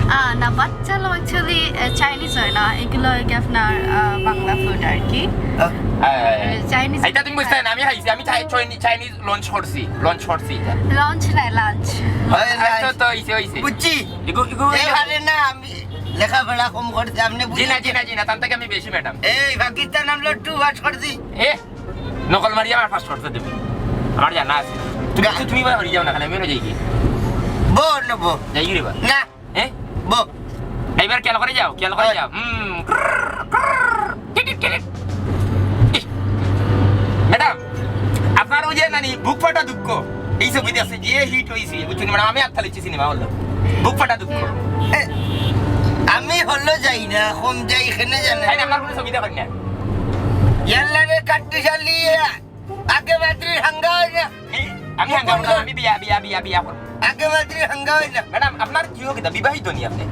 আহ, না, বাচ্চা লো actually, আহ, চাইনিজ হয় না, এগুলো আর কি আপনার, আহ, বাংলা ফুড আর কি। আহ। হয়, হয়, হয়। চাইনিজ এটা তুমি বুঝতে না, আমি খাইছি, আমি চাই-, চাইনি-, চাইনিজ লঞ্চ করছি, লঞ্চ করছি এটা। লঞ্চ নাই, লাঞ্চ। হয়, আচ্ছা, লাঞ্চ। তো হইছে, হইছে। বুঝছি। এগু-, এগু-, এ, আরে না, আমি লেখাপড়া কম করছি, আপনি জি না, বুঝেন? জি না, জি না, তার থেকে আমি বেশি, ম্যাডাম। এই পাকিস্তান আমলো টু পাস করছি। এ, নকল মারি আমার পাস করতে দেবে। আমার জানা আছে। তুমি, গা- তুমি বার হয়ে যাও না, খালি আমি অনো যাই কি? বো, না, বো। যাই কি রে বা? না। এ? বো। ড্রাইভার খেয়াল করে যাও, খেয়াল করে ওই। যাও। হুম, ক্রর, ক্রর, টিটিট, টিটিট। ইহ। ম্যাডাম, আপনার ওই যে নানি বুক ফাটা দুঃখ, এই ছবিতে আছে, যে হিট হইছে, বুঝছেন ম্যাডাম, আমি আত্মা লিখছি সিনেমা হলো। বুক ফাটা দুঃখ। এ, আমি হলো যাই না, কম যাই, এখানে জানে। তাই না, আপনার কোনো ছবি দেখেন না। ইয়াল্লা রে কাট্টু শালি, আগে বাদরি হাঙ্গা হয় না। এই, আমি হাঙ্গা করবো না, আমি বিয়া, বিয়া, বিয়া, বিয়া করবো। আগে বাদরি হাঙ্গা হয় না। ম্যাডাম, আপনার কি হোক এটা, বিবাহিত নি আপনি?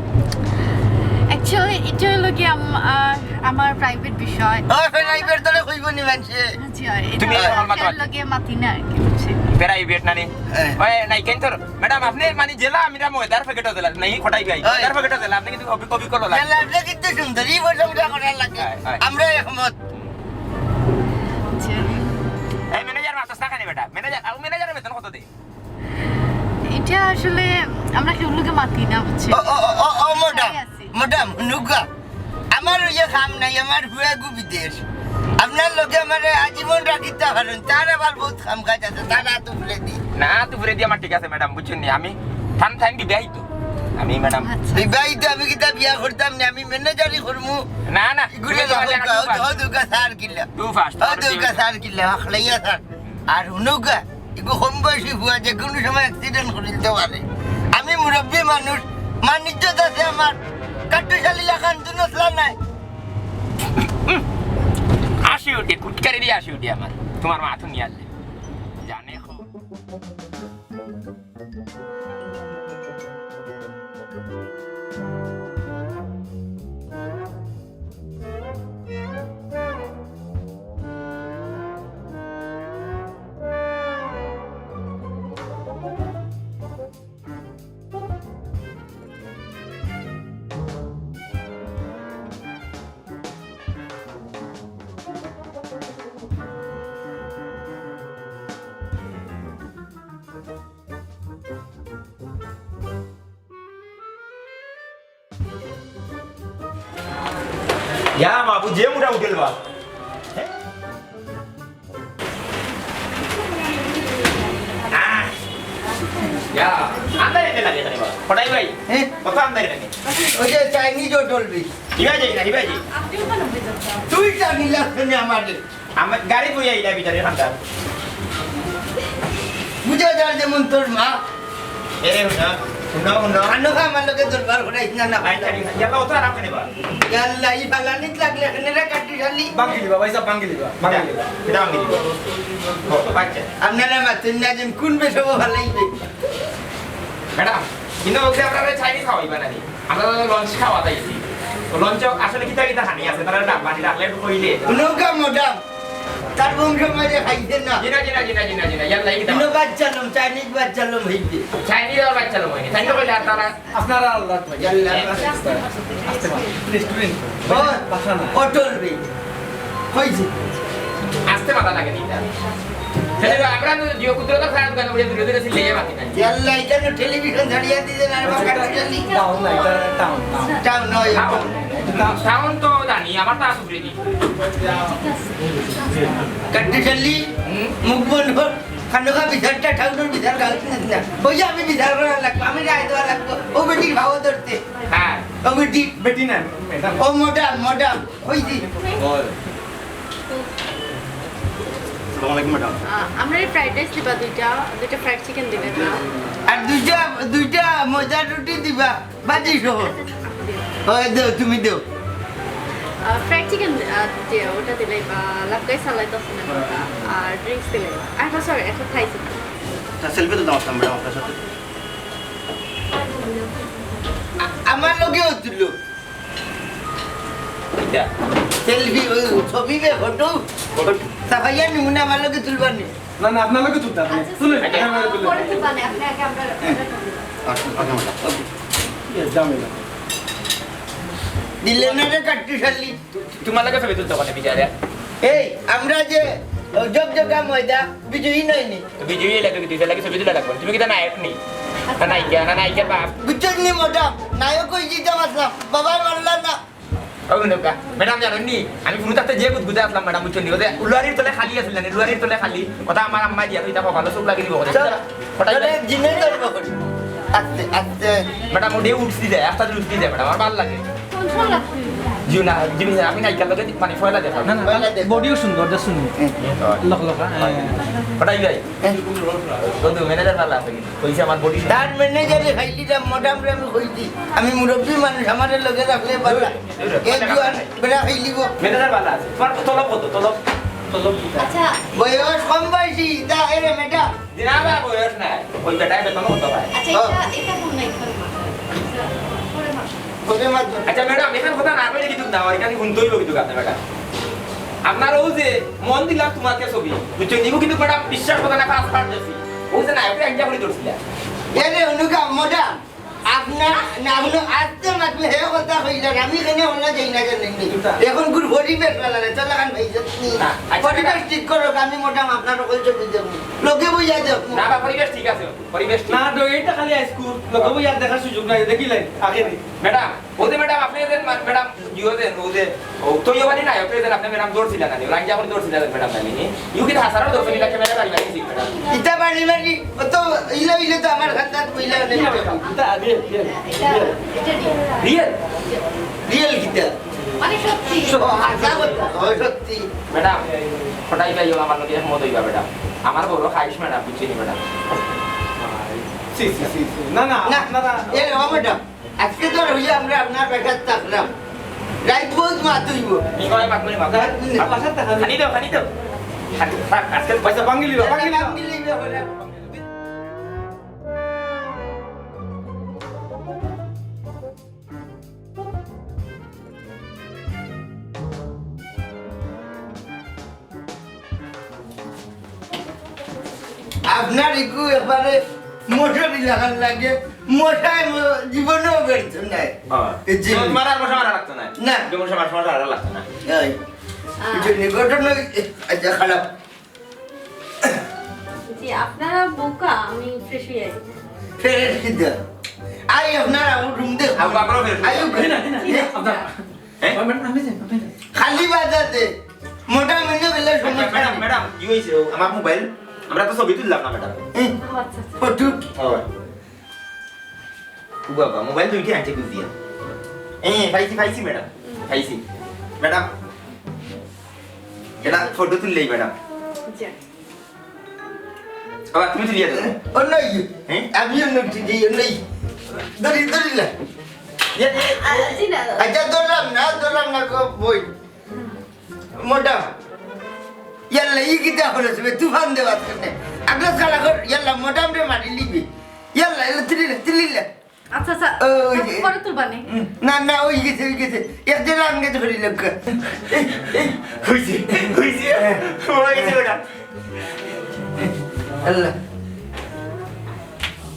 Actually, এটা হলো কি আম-, আহ, আমার প্রাইভেট বিষয়। ও, প্রাইভেট তোরে কইবো নি মানষে? জি, হয়। এটা তুমি আমার মাথা এটার লগে মাতি না আর কি, বুঝছেন? প্রাইভেট না নি? হ্যাঁ। ওই, নাই, কেন তোর? ম্যাডাম, আপনি মানে জেলা, আমরা ময়দার প্যাকেটও জেলা, নাই, কটাই ভাই, ওই। ময়দার প্যাকেটও জেলা, আপনি কিন্তু কপি, কপি করো না। জেলা, আপনি কিন্তু সুন্দরী প্রশংসা করার লাগে। হ্যাঁ, হ্যাঁ। আমরা একমত। জি। এই ম্যানেজার মারতাস না কেনে বেটা? ম্যানেজার, আর ম্যানেজারের বেতন কত দেয়? এটা আসলে আমরা কেউ লোকে মাতি না, বুঝছি? ও, ও, ও, ও, ও, ম্যাডাম, তাই আছি। ম্যাডাম, নুগা। আমার অউ যে কাম নাই, আমার ফুয়াগু বিদেশ। আপনার লগে আমারে আজীবন রাখিতা পারইন, তার আবার বউত কাম কাজ আছে, তার আত উপরে দি। না, আত উপরে দি আমার ঠিক আছে ম্যাডাম, বুঝছইন নি? আমি থান থান বিবাহিত। আমি ম্যাডাম আচ্ছা। বিবাহিত, আমি কিতা বিয়া করতাম নি, আমি ম্যানেজারি করমু। না, না, ইগুরে তুমি তো দেখো, ম্যানেজার ও, ও দুগা স্যার কিলা। Too fast। ও দুগা স্যার কিলা, হাকলাইয়া স্যার। আর হুনউক্কা, ইগু কম বয়সী ফুয়া, যে কুনু সময় accident করিলতে পারে। আমি মুরব্বি মানুষ, মান ইজ্জত আছে আমার। কাট্টুশালী লাখান দুনসলা নাই। হাসি উঠে, কুটকারি দিয়া হাসি উঠে আমার। তোমার মা তো নিয়ে আসলে। জানে খো। ইয়া মাবুদ, যে মুটা হোটেল বা। আহ! ইয়া, আন্দারে এনে লাগে এখানে বা। কটাই ভাই? হ্যাঁ? কত আন্দারে লাগে? ওই যে চাইনিজ হোটেল বি। হিবা যাই না, হিবা যাই। তুই জানি লাগছে না আমাদের। আমার গাড়ি বইয়া ইলা ভিতরে ঠান্ডা। বুঝা যার যেমন তোর মা। এরে হুনা, হুনা, হুনা। কানো খা আমার লগে দরবার করাইস না, না। আচ্ছা, ঠিক আছে। ইয়াল্লা, অত আরাম কেনে বা? ইয়াল্লা, ই বালানিত লাগলে এখানে রে কাট্টুশালী। ভাঙ্গি দিবা, ভাই সাহেব, ভাঙ্গি দিবা, ভাঙ্গি দিবা। এটা ভাঙ্গি দিবা। ও, আচ্ছা। আপনারা মাতুন না, যেন কোন বেশে ভালাইবে। ম্যাডাম, কিন্তু ওকে আপনারা চাইনিজ খাওয়াইবা নাকি? আমরা তো লঞ্চ খাওয়া তাইছি। তো লঞ্চ আসলে কিতা কিতা খানি আছে? তারা ডাক বাটি রাখলে একটু কইলে। নৌকা মোটা। তার বংশ মাঝে খাইছে না। জি না, জি না, জি না, জি না, জি না। ইয়ার লাগি দাও। ইনো বাচ্চা লম, চাইনিজ বাচ্চা লম হইবে। চাইনিজ আর বাচ্চা লম হয়নি। চাইনিজ কইলে আর তারা আপনারা আল্লাহ ভাই। ইয়াল্লা। আস্তে মাত। রেস্টুরেন্ট। ও, বাসা না। হোটেল রে। হইছে। আস্তে মাথা লাগে নি তার। তাহলে আমরা তো জিও কুদরত খায় দোকানে বসে দূরে দূরে সিলে বাকি নাই। ইয়াল্লা, এটা তো টেলিভিশন ছাড়িয়ে দিছে না, আর বাকি টাউন না, এটা টাউন, টাউন। টাউন নয়। টাউন। টাউন তো জানি, আমার তো আসুক রেডি। কাট্টুশালী, হুম? মুখ বন্ধ কর। খানোকা বিচারটা ঠাকুরের বিচার গাল দিস না। ওই যে আমি বিচার করা লাগবো, আমি রায় দেওয়া লাগবো। ও বেটির ভাও ধরতে। হ্যাঁ। ও বেটি। বেটি না, ম্যাডাম। ও মোটা, মোটা। ওই যে। আসসালামু আলাইকুম, ম্যাডাম। আহ, আমরা এই ফ্রাইড রাইস দিবা দুইটা, দুইটা ফ্রাইড চিকেন দিবা একটা। আর দুইটা, দুইটা ময়দা রুটি দিবা। বাজি সহ। ওই দেও, তুমি দেও। আহ, ফ্রাইড চিকেন, আহ, যে ওটা দিলে বা লাবকাই সালাই দশ মিনিট আর ড্রিঙ্কস দিলে। আর, সরি, এখন খাইছি। তা সেলফি তো দাও, ম্যাডাম, আপনার সাথে। আ-, আমার লগেও তুলো। এটা? সেলফি, ওই ছবি বে, ফটো। ফটো। তা ভাইয়া, নমুনা আমার লগে তুলবার নি। না, না, আপনার লগে তুলতে হবে। আচ্ছা, শুনুন, আচ্ছা। এটা আমার লগে তুলতে পরে হবে। তুলবা না, আপনি আগে আমরা হ্যাঁ। আচ্ছা, আচ্ছা, ম্যাডাম। ওকে। এ, ঝামেলা। দিলে না রে কাট্টুশালী। তু-, তোমার লগে ছবি তুলতে হবে না, বিচারে। এই, আমরা যে জগজগা ময়দা বিজয়ী নয়নি। তো বিজয়ী লাগে, তুই লাগে ছবি তুলা লাগবে। তুমি কিতা নায়ক নি? না নায়িকা, না নায়িকার বাপ। বুঝছস নি ম্যাডাম? নায়ক হয়ে যেতাম আসলাম। বাবাই মারলা না। ও নৌকা। ম্যাডাম জানেন নি, আমি ফোন থাকতে যে গুদগুদে আসলাম ম্যাডাম, বুঝছেন নি? ওদের উলুয়ারির তলে খালি আছিল না, উলুয়ারির তলে খালি। কথা আমার আম্মা দিয়া, তুই তা ভালো চোখ লাগিয়ে দিব। চল, ওটা তাহলে জিনে ধরবো করি। আস্তে, আস্তে। ম্যাডাম, ওটা উঠছি যায়, আস্তে আস্তে উঠছি যায় ম্যাডাম, আমার ভালো লাগে। কোন সময় লাগবে? জি না, জি না, আমি নায়িকার লগে মানে পয়লা দেখা। না, না, পয়লা দেখা। বডিও সুন্দর, just সুন্দর। হুম। লক লক, হ্যাঁ। ওটাই ভাই। হ্যাঁ। বন্ধু, ম্যানেজার ভালো আছে কিন্তু। কইছে আমার বডি সুন্দর। তার ম্যানেজারে খাইলি না, ম্যাডাম রে আমি কইছি। আমি মুরব্বী মানুষ, আমারে লগে রাখলে ভালো। এই জুয়ান বেটা খাইলিব। ম্যানেজার ভালো আছে। তোমার তলব কত? তলব, তলব কিতা? আচ্ছা। বয়স কম বয়সী, তা এরে ম্যাডাম। জি না, না, বয়স নাই। ওই বেটায় বেতন কত পায়? আচ্ছা, ও। এটা, এটা কোন না, এটা কোন না? আচ্ছা, পরে মাত্র। আচ্ছা, ম্যাডাম, এখানে কথা না কইলে কিন্তু না হয়, এখানে হুনতে হইব কিন্তু গাতে বেটা। আপনার ও যে মন দিলাম তোমাকে ছবি, বুঝছো? নিব কিন্তু ম্যাডাম বিশ্বাস কথা না, পাঁচ পাঁচ দেখছি। ও যে নায়করে আইডিয়া করে ধরছিলা। এরে অনুকা, ম্যাডাম। আপনার না, আপনি আস্তে মাতলে হে কথা কইলেন, আমি এখানে অন্য যাই না কেন? এখন গুর পরিবেশ ভালো লাগে, চল লাখান ভাই, যত্নি। না, আচ্ছা, পরিবেশ ঠিক করো, আমি ম্যাডাম আপনার সকল ছবি দেব। লোকে বইয়া দেব। না, বা পরিবেশ ঠিক আছে, পরিবেশ ঠিক। না, তো এইটা খালি হাই স্কুল, লোকে বইয়া দেখার সুযোগ নাই, দেখিলেন, আগে নেই। ম্যাডাম, ও যে ম্যাডাম, আপনি যে মা-, ম্যাডাম, ইয়ে যে, ও যে, ও তো ইয়ে বাড়ি নাই, ও তো এদের আপনি ম্যাডাম দৌড়ছিলেন না, লাইন যাবার দৌড়ছিলেন ম্যাডাম, জানি নি। ইউ কি হাসারও দৌড়ছিলেন, ক্যামেরা বাড়ি বাড়ি ছিল ম্যাডাম। ইতা বাড়ি বাড়ি, ও তো ইলো ইলো তো আমার খান্দাত বইলা অনেক। Real, real, real. Real? Real কিতা? মানে সত্যি। ও, হাসা কথা, ও সত্যি। ম্যাডাম, ফটাই ভাই, ও আমার লগে একমত হইবা ম্যাডাম। আমার বড় খাইশ ম্যাডাম, বুঝছেন ম্যাডাম? সি, সি, সি, সি। না, না, না, আপনারা এ, ও ম্যাডাম, আজকে তো রইয়া আমরা আপনার বেটার থাকলাম। রাইত বহুত মাত হইব। কি কয় মাত হইব? রাইত আর বাসার থাকা খানি দাও, খানি দাও। খানি, থাক, আজকে পয়সা ভাঙি লিবা, ভাঙি লিবা। ভাঙি লিবা, ভাঙি লিবা। আপনার ইগু একবারে মশারি লাগান লাগে, মশায় ম-, জীবনেও বেরতো নাই। হ্যাঁ। এই যে তো তোমার আর মশা মারা লাগতো না। না। যে মশা মারা, মারা লাগতো না। এই, আহ। এই যে নিগঠন ওই, আচ্ছা, খারাপ। জি, আপনারা বোকা, আমি ফ্রেশ হয়ে আই। ফ্রেশ কিতা? আই আপনার আবু রুম দে। আবু আপনারও ফ্রেশ। আইও। জি না, জি না, জি না, আপনার হ্যাঁ? ও, ম্যাডাম, আপনি যান, আপনি যান। খালি বাজাতে। মোটা মিলে বেলে সমস্যা ম্যাডাম, নেই। ম্যাডাম, কি হইছে? ও, আমার মোবাইল, আমরা তো ছবি তুললাম না, ম্যাডাম। হুম। ও, আচ্ছা, আচ্ছা। ফটো। ও। ও বাবা, মোবাইল দুইটি আনছে খুঁজিয়া। এ, পাইছি, পাইছি, ম্যাডাম। পাইছি। ম্যাডাম, এটা ফটো তুললেই, ম্যাডাম। জি। বাবা, তুমি তুলিয়া দেবো। ও নাই। হ্যাঁ? আমি অন্য উঠি যাই, অন্য। ধরি, ধরি না। ইয়ে, ইয়ে, আ, জি না। আচ্ছা, ধরলাম না, ধরলাম না গো, বই। মোটা। ইয়াল্লা, ই কিতা হলো তুমি? তুফান দেওয়াত কেনে? আগলা সালা কর, ইয়াল্লা, মোটাম রে মারি লিবি। ইয়াল্লা, ইয়াল্লা, তিলিল্লা, তিলিল্লা। আচ্ছা, আচ্ছা, ওই, ওই, পরে তুলবা নি। উম, না, না, ওই গেছে, ওই গেছে। এক দেড় আঙ্গে ধরি লোক। এই, এই। হইছে, হইছে। হ্যাঁ। হইছে ওটা। আল্লাহ।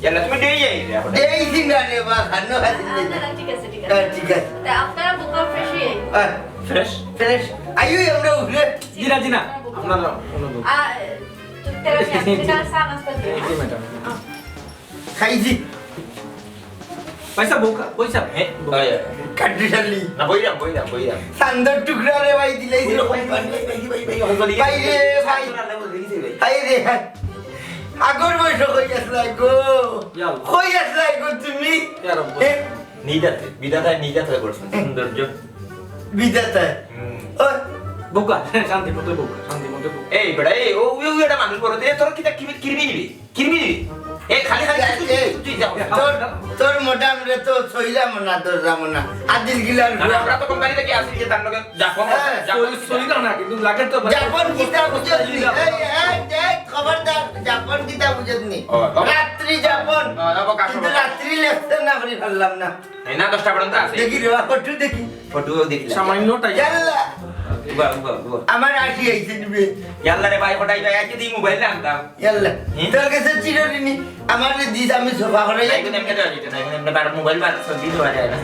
ইয়াল্লা, তুমি ডেই যাই রে, এখন। ডেই সিঙ্গা রে, বা, খানো খালি না, না, না, ঠিক আছে, ঠিক আছে। হ্যাঁ, ঠিক আছে। তা আপনারা বোকা ফ্রেশ হয়ে আইন। হ্যাঁ। ফ্রেশ? ফ্রেশ। আইও আমরা উঠলে। জি না, জি না। আপনারা, আপনারা বোকা। আ, তো তেরা চা, চা নাস্তা দিও, জি, হ্যাঁ? ম্যাডাম। আ। খাইছি। পয়সা বোকা, পয়সা, হ্যাঁ, বোকা। হয়, হয়। কাট্টুশালী। না, বইরাম, বইরাম, বইরাম। চান্দর টুকরা রে ভাই, দিলাই ওই দিলাই। রকম ভাই, ভাই, ভাই, ভাই, ভাই, ভাই, ভাই রে, ভাই। চান্দর আল্লাহ বলে দিছে ভাই। ভাই রে, ভাই। আগর বয়স কই আসলাই গো? ইয়াল্লা। কই আসলাই গো তুমি? ইয়া রব্বি। এ? নিদাতে, বিধাতায় নিদাতে করছেন, সৌন্দর্য। বিধাতায়? হুম। ও। বোকা, শান্তি মতো বোকা, শান্তি মতো বোকা। এই বেটা, এই, ও, ওই, ওই একটা মানুষ বড়, তুই তোর কিতা কিমি-, কিরমি নিবি? কিরমি নিবি? এই খালি খালি এই, তুই, এই, তুই যা। তোর, তোর মোটাম রে তো ছইলাম না, তোর যাবো না। আদিল গিলার না, না, আমরা তো কোম্পানি থেকে আসি যে তার লগে যাপন, হ্যাঁ, যাপন ছই-, ছইলাম না, কিন্তু লাগে তো জাপান কিতা বুঝছনি? এই, এই, এই, খবরদার, জাপান কিতা বুঝছনি? ও, বাবা। রাত্রি জাপান। ও, বাবা, কাকে কিন্তু বাবা? রাত্রি লেখতে না করি পারলাম না। এই না, দশটা পর্যন্ত আছে। দেখি রে, ফটো দেখি। ফটো দেখি। সামান্য টাইম। ইয়াল্লা। উবা, উবা, উবা। আমার আশি আইছে নিবে। ইয়াল্লা রে ভাই, ফটাই ভাই, আজকে তুই মোবাইল আনতাম। ইয়াল্লা। হুম? তোর কাছে চিরঋণী। আমার দিস আমি সোফা করে। না, এখন এমনি তো আসিত না, এখন এমনি বার মোবাইল বার সব দিতে পারে না।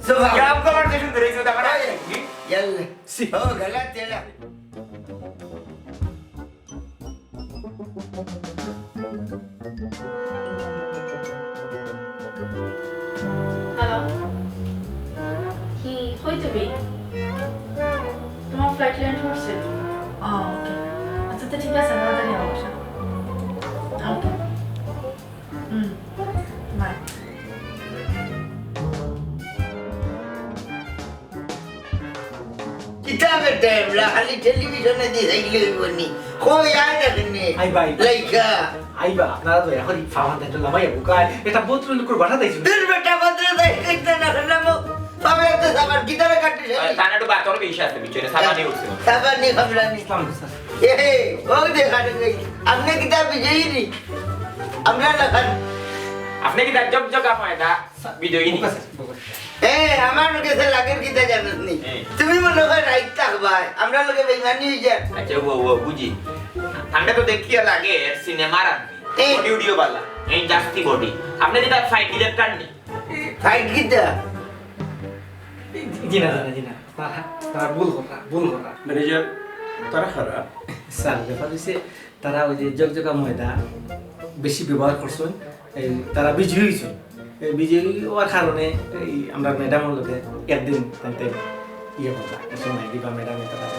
সোফা। গ্রাম কমার যে সুন্দর হয়েছে, ওটা আমার আগে। ইয়াল্লা। সি। ও, গলা তেরা। হ্যালো। হুম, কই তুমি? তোমার ফ্লাইট ল্যান্ড করছে? ও, ওকে। আচ্ছা, তো ঠিক আছে, তাড়াতাড়ি আমার বাসা। ওকে। হুম, বাই। কিতা বেটা, এবলা খালি টেলিভিশনে দি থাকলে অইবো নি? কই আয় না কেনে? আই ভাই। লাইকা। আইবা, আপনারা তো এখন ফাওয়ান দেখতে লামাই বুকায়। এটা বোতল করে বাসা দিয়েছিল। দূর বেটা, বোতল দেয়, দেখতে না করলাম। তবে তো সাবান কিতারে কাটতে চাই? তার একটু বাতর বেশি আছে, পিছনে সাবানি উঠছে। সাবানি খাবলানি। ইসলাম স্যার। এ, ও দেখা রে, আপনি কিতা বিজয়ী নি? আমরা লাখান। আপনি কিতা জগ জগ আমায় দা? বিজয়ী নি। এ, আমার কাছে লাগের কিতা জানাত নি। হ্যাঁ। তুমি মনে হয় রাইট থাকবায়, আমরা লগে বেইমানি হই যায়। আচ্ছা, ও, ও, বুঝি। আমরা তো দেখিয়া লাগে সিনেমার আদমি। এই বডি উডিও বালা, এই জাস্তি বডি। আপনে কিতা ফাইট ডিরেক্টর নি? ফাইট কিতা? জি না, জি না, জি না। তারা, তারা ভুল কথা, ভুল কথা। ম্যানেজার, তারা খারাপ। স্যার, ব্যাপার হইছে, তারা ওই যে জকজকা ময়দা বেশি ব্যবহার করছেন, এই তারা বিজয়ী হইছেন। এই বিজয়ী হওয়ার কারণে এই আমরা ম্যাডামর লগে একদিন তাইতে ইয়ে কথা, কিছু নাই দিবা ম্যাডাম, এটা তারা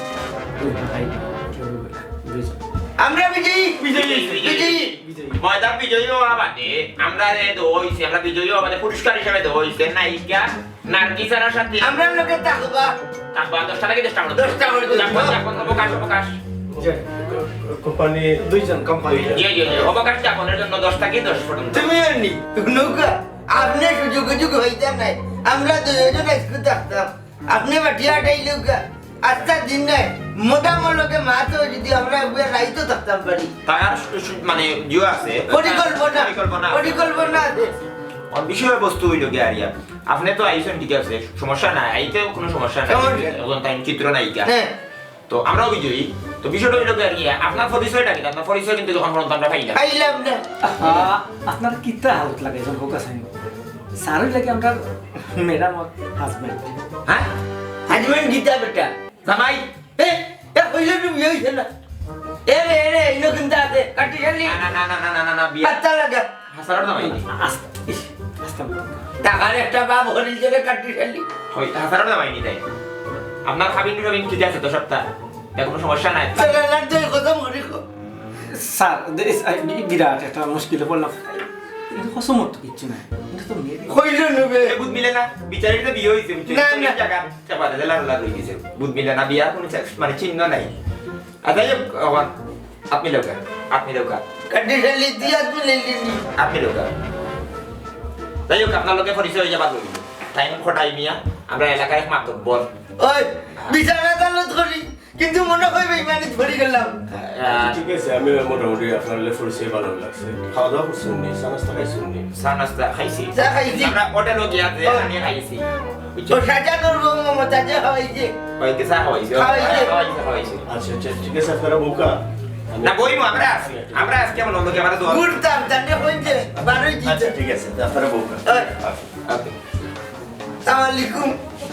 দুই ভাই, কেউ বুঝছো? আমরা বিজয়ী, বিজয়ী, বিজয়ী, বিজয়ী। ময়দা বিজয়ী হওয়া বাদে আমরা যে দেওয়া হইছে, আমরা বিজয়ী হওয়া বাদে পুরস্কার হিসাবে দেওয়া হইছে নায়িকা নার্গিস আরার সাথে। আমরা লোকে থাকবা। থাকবা, দশটা থাকি দশটা পর্যন্ত। দশটা পর্যন্ত। যাপন, যাপন, অবকাশ, অবকাশ। জি। কোম্পানি দুইজন, কোম্পানি। জি, জি, জি, অবকাশ যাপনের জন্য দশ থাকি দশ পর্যন্ত। তুমি আর নি, নৌকা, আপনি সুযোগ সুযোগ হইতা নাই। আমরা দুইজন আজকে থাকতাম। আপনি বাটিয়া আটাই লোকা। আচ্ছা দিন নাই, মোটা মলকে মাছ যদি আমরা একবার রাইতো থাকতাম পারি। তার সু-, সু-, মানে, ইয়ে আছে। পরিকল্পনা। পরিকল্পনা আছে। পরিকল্পনা আছে। আর বিষয়বস্তু হইল গিয়া আর ইয়া। আপনি তো আইছেন, ঠিক আছে, সমস্যা নাই, আইতে কোনো সমস্যা নাই। সমস্যা নাই। এখন তাই চিত্রনায়িকা। হ্যাঁ। তো আমরাও বিজয়ী। তো বিষয়টা হইল গিয়া আর কি, আপনার পরিচয়টা কি? আপনার পরিচয় কিন্তু যখন পর্যন্ত আমরা পাই না। পাইলাম না। আহা, আপনার কিতা হালত লাগে একজন হোক আছেন? স্যার হইলে কি আমরা ম্যাডাম আর হাজব্যান্ড? হ্যাঁ? হাজব্যান্ড কিতা বেটা? জামাই? এ, এ, হইল না, বিয়ে হইছে না। এ রে, এ রে, ইনো কিন্তু আছে, কাটি খালি। না, না, না, বিয়ে। আচ্ছা লাগা। হাসারর জামাই নি? আস্তা, ইস, আস্তা। টাকার একটা বাপ হরিল জেলে কাটি খালি। ওই, হাসারর জামাই নি তাই? আপনার খাবিন টাবিন কি আছে তো সবটা? তা কোনো সমস্যা নাই। চলে না, তুই কথা মনে কর। স্যার, দে-, ইস, আই, বি-, বিরাট একটা মুশকিলে পড়লাম। এটা কসমর তো কিচ্ছু নাই। এটা তো মেয়ে। হইল না বে। এ, বুধ মিলে না, বিচারিত বিয়ে হইছে, বুঝছো? না, না। জায়গা চাপা দে, লাল লাল হয়ে গেছে। বুধ মিলে না, বিয়ার কোনো চা-, মানে চিহ্ন নাই। আর যাই হোক, এখন আপনি লোকা, আপনি লোকা। কাটি খালি দিয়া তুলে নিলি। আপনি লোকা। যাই হোক, আপনার লগে পরিচয় হয়ে যাবার লগে। তাই খোটাই মিয়া, আমরা এলাকার এক মাতব্বর। ওই, বিচার আদালত করি, কিন্তু মনে হয় বেইমানি ধরে গেলাম। আহ, ঠিক আছে, আমি মোটামুটি আপনার লগে পরিচয় ভালো লাগছে। খাওয়া দাওয়া করছেন নি? চা নাস্তা খাইছেন নি? চা নাস্তা খাইছি। চা খাইছি। আমরা হোটেলও গিয়া যে ও। আমি খাইছি। ও সাজানোর বউ মমতাজে খাওয়াইছে। খাওয়াইছে, চা খাওয়াইছে। খাওয়াইছে। খাওয়াইছে, খাওয়াইছে। আচ্ছা, আচ্ছা, ঠিক আছে, আপনারা বউকা। না, বইমু, আমরা আছি। আমরা আছি, কেমন হলো কি, আমরা তো ঘুরতাম, জানে হইছে, বারোই দিছে। আচ্ছা, ঠিক আছে, তো আপনারা বউকা। ওই। ওকে। সালাম আলাইকুম।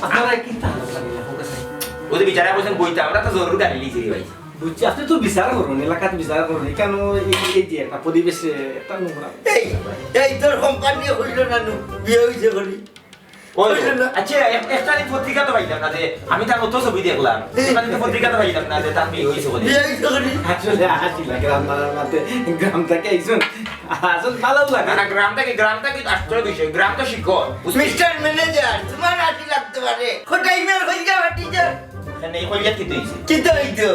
আপনারা কি তাহলে লাগে, লেখক আছে? ওই যে বিচারা বলছেন বইতে, আমরা তো জরুরি গাড়ি লিখে দিই ভাই। বুঝছি, আপনি তো বিচার করুন, এলাকাতে বিচার করুন। এখানে এই, এই যে একটা পরিবেশে একটা নোংরা। এই, এই তোর কোম্পানি হইল না নু, বিয়ে হইছে করি। ওই, হইল না। আচ্ছা, এক-, একটা দিন পত্রিকা তো পাইলাম না যে, আমি তার মতো ছবি দেখলাম। এই। মানে তো পত্রিকা তো পাইলাম না যে, তার বিয়ে হইছে বলে। বিয়ে হইছে করি। আসলে আসি না, গ্রাম বাংলার মধ্যে, গ্রাম থেকে একজন, আসলে ভালো লাগে। না, না, গ্রাম থেকে, গ্রাম থেকে আশ্চর্য বিষয়, গ্রাম তো শিকড়। বুঝলি? মিস্টার ম্যানেজার, তোমার আসি লাগতে পারে। কোথায় মেয়ের হইয়া ফাটি যায়? এখানে এই হইয়া কি হইছে? কিতা হইতো?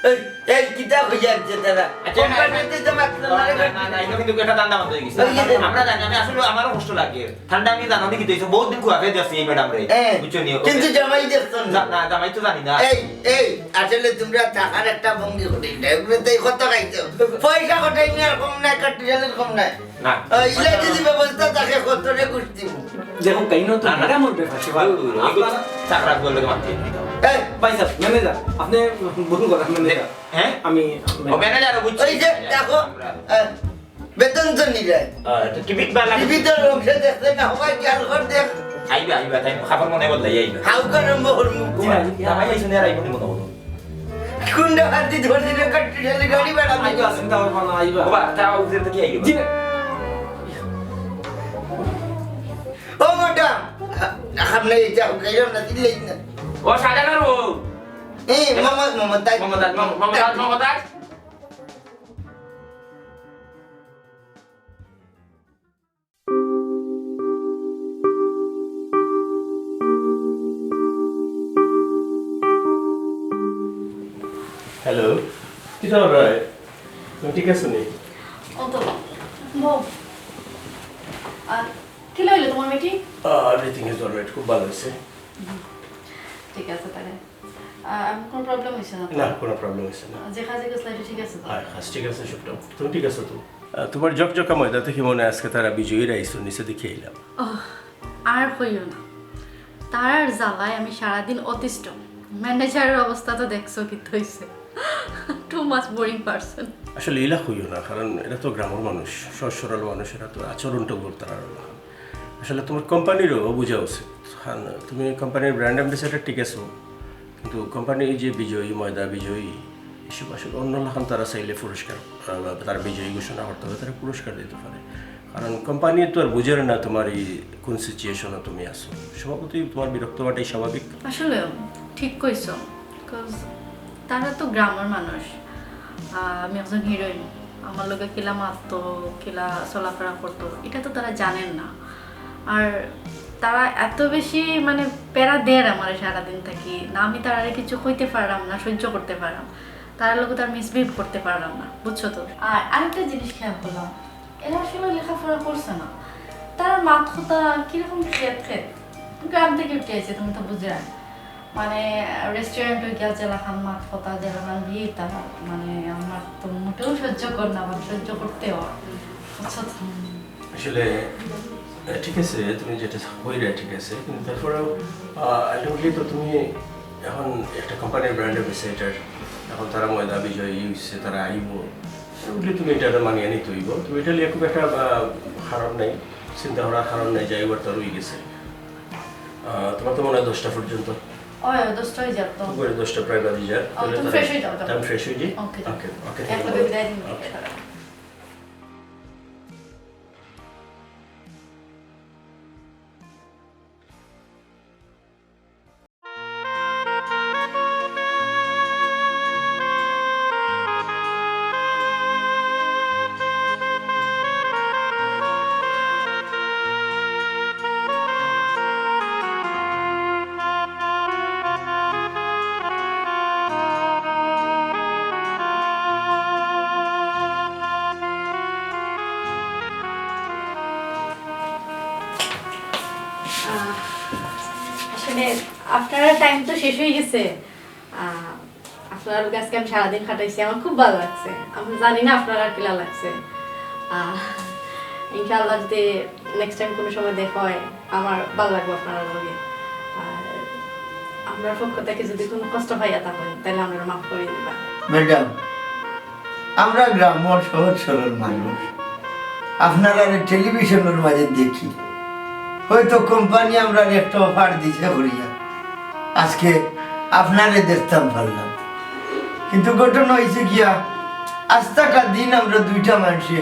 এই, এই, কিতা হইয়া আনছে তারা? আচ্ছা, না, কোম্পানিতে তো মাতলো না, না, না, না, না, এটা কিন্তু একটা ধান্দা বন্ধ হয়ে গেছে। হয়ে গেছে। আমরা জানি, আমি আসলে আমারও কষ্ট লাগে। ঠান্ডা আমি জানো নি কিতা হইছে? বহুত দিন খুয়া ফেয়ে যাচ্ছি এই ম্যাডাম রে। হ্যাঁ, বুঝছো নি? কিন্তু জামাই দেখছো না? না, না, জামাই তো জানি না। এই, এই, আসলে তোমরা থাকার একটা ভঙ্গি ঘটে, এগুলো তো এই কত খাইছো। পয়সা কটাই নিয়ে আর কম নাই, কাটতে গেলে কম নাই। না। আহ, ইলা যদি ব্যবস্থা থাকে, কত রে গুষ্টি। দেখো, কাইনো তো না, না। ম্যাডাম ওর ব্যাপার, সে ভালো। ওই, ওই, ওই, আপনারা চাকরা বললে তো মানতে দিতাম। এই, ভাই সাহেব, ম্যানেজার, আপনি ভুল করেন, ম্যানেজার। হ্যাঁ? আমি ও, ম্যানেজার, বুঝছি। ওই যে, দেখো, আমরা আহ, বেতন তো নিলে। আহ, তো টিকিট বালা। টিকিট তো লোক সে দেখছে না, সবাই খেয়াল কর দেখ। আইবা, আইবা, তাই খবর মনে বদলাই আইবা। হাউ গরম বহর মুখ। জি, জি। জামাই আইসো না, আর আইবো নি মনে হলো। কোনটা হাতি ধরে রে, কাটতে গেলে গাড়ি ভাড়া আইবা, চিন্তা করবো না, আইবা। বাবা, তাও উঠে তো কি আইবা? জি। ও ম্যাডাম, আপনি এই যাও, খাইলাম না, দিলেই না। ও শাহজাহান বাবু। এই, মোহাম্মদ, মোহাম্মদ, তাই- মোহাম্মদ, মোহাম্মদ, মোহাম্মদ। হ্যালো, কিতা রায়? তুমি ঠিক আছো নি? ও তো, বউ। আহ, কিলা হইলো তোমার মিটিং? আহ, everything is all right, খুব ভালো হয়েছে। ঠিক আছে তাহলে। আহ, আমার কোনো প্রবলেম হয়েছে না তো? না, কোনো প্রবলেম হয়েছে না। যে কাজে গেছিলা, এটা ঠিক আছে তো? হ্যাঁ, কাজ ঠিক আছে সবটা। তুমি ঠিক আছো তো? আহ, তোমার জকজকা ময়দা থেকে মনে হয় আজকে তারা বিজয়ীরা আইসো, নিচে দেখে এলাম। ওহ, আর কইও না। তারার জ্বালায় আমি সারাদিন অতিষ্ঠ। ম্যানেজারের অবস্থা তো দেখছো কি হইছে। Too much boring person। আসলে ইলা কইও না, কারণ এরা তো গ্রামর মানুষ, সহজ সরল মানুষ, এরা তো আচরণটা করতে পারে না। আসলে তোমার কোম্পানিরও বুঝা উচিত। হ্যাঁ, তুমি কোম্পানির ব্র্যান্ড অ্যাম্বাসেডর ঠিক আছে, কিন্তু কোম্পানি এই যে বিজয়ী, ময়দা বিজয়ী, এসব আসলে অন্য লাখান তারা চাইলে পুরস্কার, আহ, তারা বিজয়ী ঘোষণা করতে হবে, তারা পুরস্কার দিতে পারে। কারণ কোম্পানি তো আর বুঝে না তোমার এই কোন সিচুয়েশনে তুমি আছো। স্বভাবতই তোমার বিরক্ত হওয়াটাই স্বাভাবিক। আসলে ঠিক কইছো, বিকজ তারা তো গ্রামের মানুষ। আহ, আমি একজন হিরোইন, আমার লগে কিলা মাততো, কিলা চলাফেরা করতো, এটা তো তারা জানেন না। আর তারা এত বেশি মানে প্যারা দেয় আমারে সারাদিন থাকি না, আমি তারারে কিছু কইতে পারলাম না, সহ্য করতে পারলাম, তারার লগে তার মিসবিহেভ করতে পারলাম না, বুঝছো তো? আর আরেকটা জিনিস খেয়াল করলাম, এরা আসলে লেখাপড়া করছে না, তারা মাত কথা কিরকম খেত খেত, গ্রাম থেকে উঠে আছে, তুমি তো বুঝে। মানে রেস্টুরেন্টে গিয়া যেলাখান মাত কথা, যেলাখান ভিড়, তারা মানে আমার তো মোটেও সহ্য কর না, আবার সহ্য করতে হয়, বুঝছো তো? আসলে আহ, ঠিক আছে, তুমি যেটা কইরা ঠিক আছে, কিন্তু তারপরেও আলটিমেটলি তো তুমি এখন একটা কোম্পানির ব্র্যান্ড অ্যাম্বাসেডর, এখন তারা ময়দা বিজয়ী হইছে, তারা আইব, আলটিমেটলি তুমি এটা মানিয়ে নিতে হইব। তুমি এটা নিয়ে খুব একটা আহ, খারাপ নাই, চিন্তা করার কারণ নাই, যাই ওর তো রয়ে গেছে। আহ, তোমার তো মনে হয় দশটা পর্যন্ত, ওই দশটা হয়ে যাক তো। উপরে দশটা প্রায় বাজে যাক। ও, তুমি ফ্রেশ হয়ে যাও, যাও। আমি ফ্রেশ হয়ে যাই। ওকে, যাও। ওকে, ওকে, এক লগে বিদায় নিন। ওকে। আসলে আপনারা টাইম তো শেষ হয়ে গেছে। আহ, আপনার লগে আজকে আমি সারাদিন কাটাইছি, আমার খুব ভালো লাগছে। আমি জানি না আপনার আর কিলা লাগছে। আহ, ইনশাআল্লাহ যদি নেক্সট টাইম কোনো সময় দেখা হয়, আমার ভালো লাগবে আপনার লগে। আর আপনার পক্ষ থেকে যদি কোনো কষ্ট পাইয়া থাকেন, তাহলে আমরা মাফ করে দিবা। ম্যাডাম, আমরা গ্রামর সহজ সরল মানুষ, আপনারারে টেলিভিশনের মাঝে দেখি, হয়তো কোম্পানি আমরারে একটা অফার দিছে করিয়া আজকে আপনারে দেখতাম পারলাম, কিন্তু ঘটনা হয়েছে গিয়া আস্তাকা দিন আমরা দুইটা মানুষে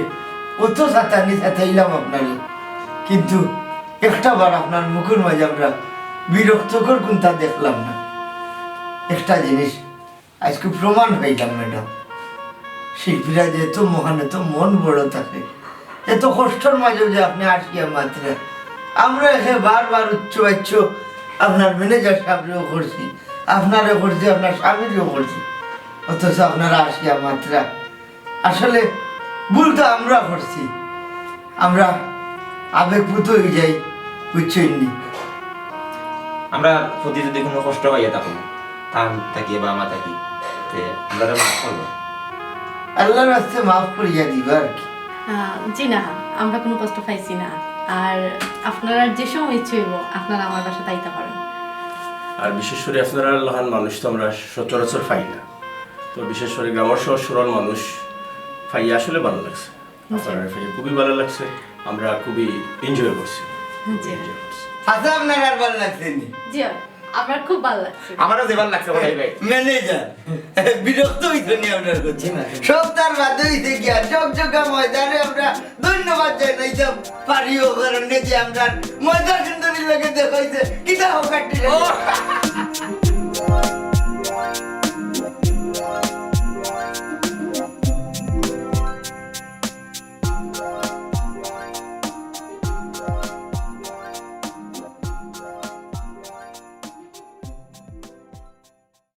কত সাতানি সাতাইলাম আপনারে, কিন্তু একটা বার আপনার মুখের মাঝে আমরা বিরক্তকর কোনটা দেখলাম না। একটা জিনিস আজকে প্রমাণ পাইলাম ম্যাডাম, শিল্পীরা যে এত মহান, এত মন বড় থাকে, এত কষ্টর মাঝেও যে আপনি আসিয়া মাতরা। আমরা এখানে বারবার উচ্চ বাচ্য আপনার ম্যানেজার সাহেবরেও করছি, আপনারে করছি, আপনার স্বামীরেও করছি, অথচ আপনারা আসিয়া মাতরা। আসলে ভুল তো আমরা করছি, আমরা আবেগপ্লুত হয়ে যাই, বুঝছেন নি? আমরা প্রতি যদি কোনো কষ্ট পাইয়া থাকি, তান থাকি বা আমার থাকি, তে আমরা মাফ করবো। আল্লাহর রাস্তে মাফ করিয়া দিবা আর কি। আহ, জি না, আমরা কোনো কষ্ট পাইছি না। আর আপনারা যে সময় ইচ্ছে হইব, আপনারা আমার বাসাত আইতা পারেন। আর বিশেষ করে আপনারা লাখান মানুষ তো আমরা সচরাচর পাই না, তো বিশেষ করে গ্রামর সহজ সরল মানুষ পাইয়া আসলে ভালো লাগছে। আপনারা পাইয়া খুবই ভালো লাগছে, আমরা খুবই এনজয় করছি। জি। এনজয় করছি। আচ্ছা, আপনার আর ভালো লাগছে নি? জি, আপনার খুব ভালো লাগছে। আমারও যে ভালো লাগছে ভাই ভাই। ম্যানেজার বিরক্ত হইতো নি আপনার করছি না, সব তার বাদে হইতে গিয়া ঝকঝকা ময়দানে আমরা ধন্যবাদ জানাইতাম পারিও, কারণ যে আমরা ময়দা সুন্দরীর লগে দেখা হইছে, কিতা হোক আর ঠিক আছে।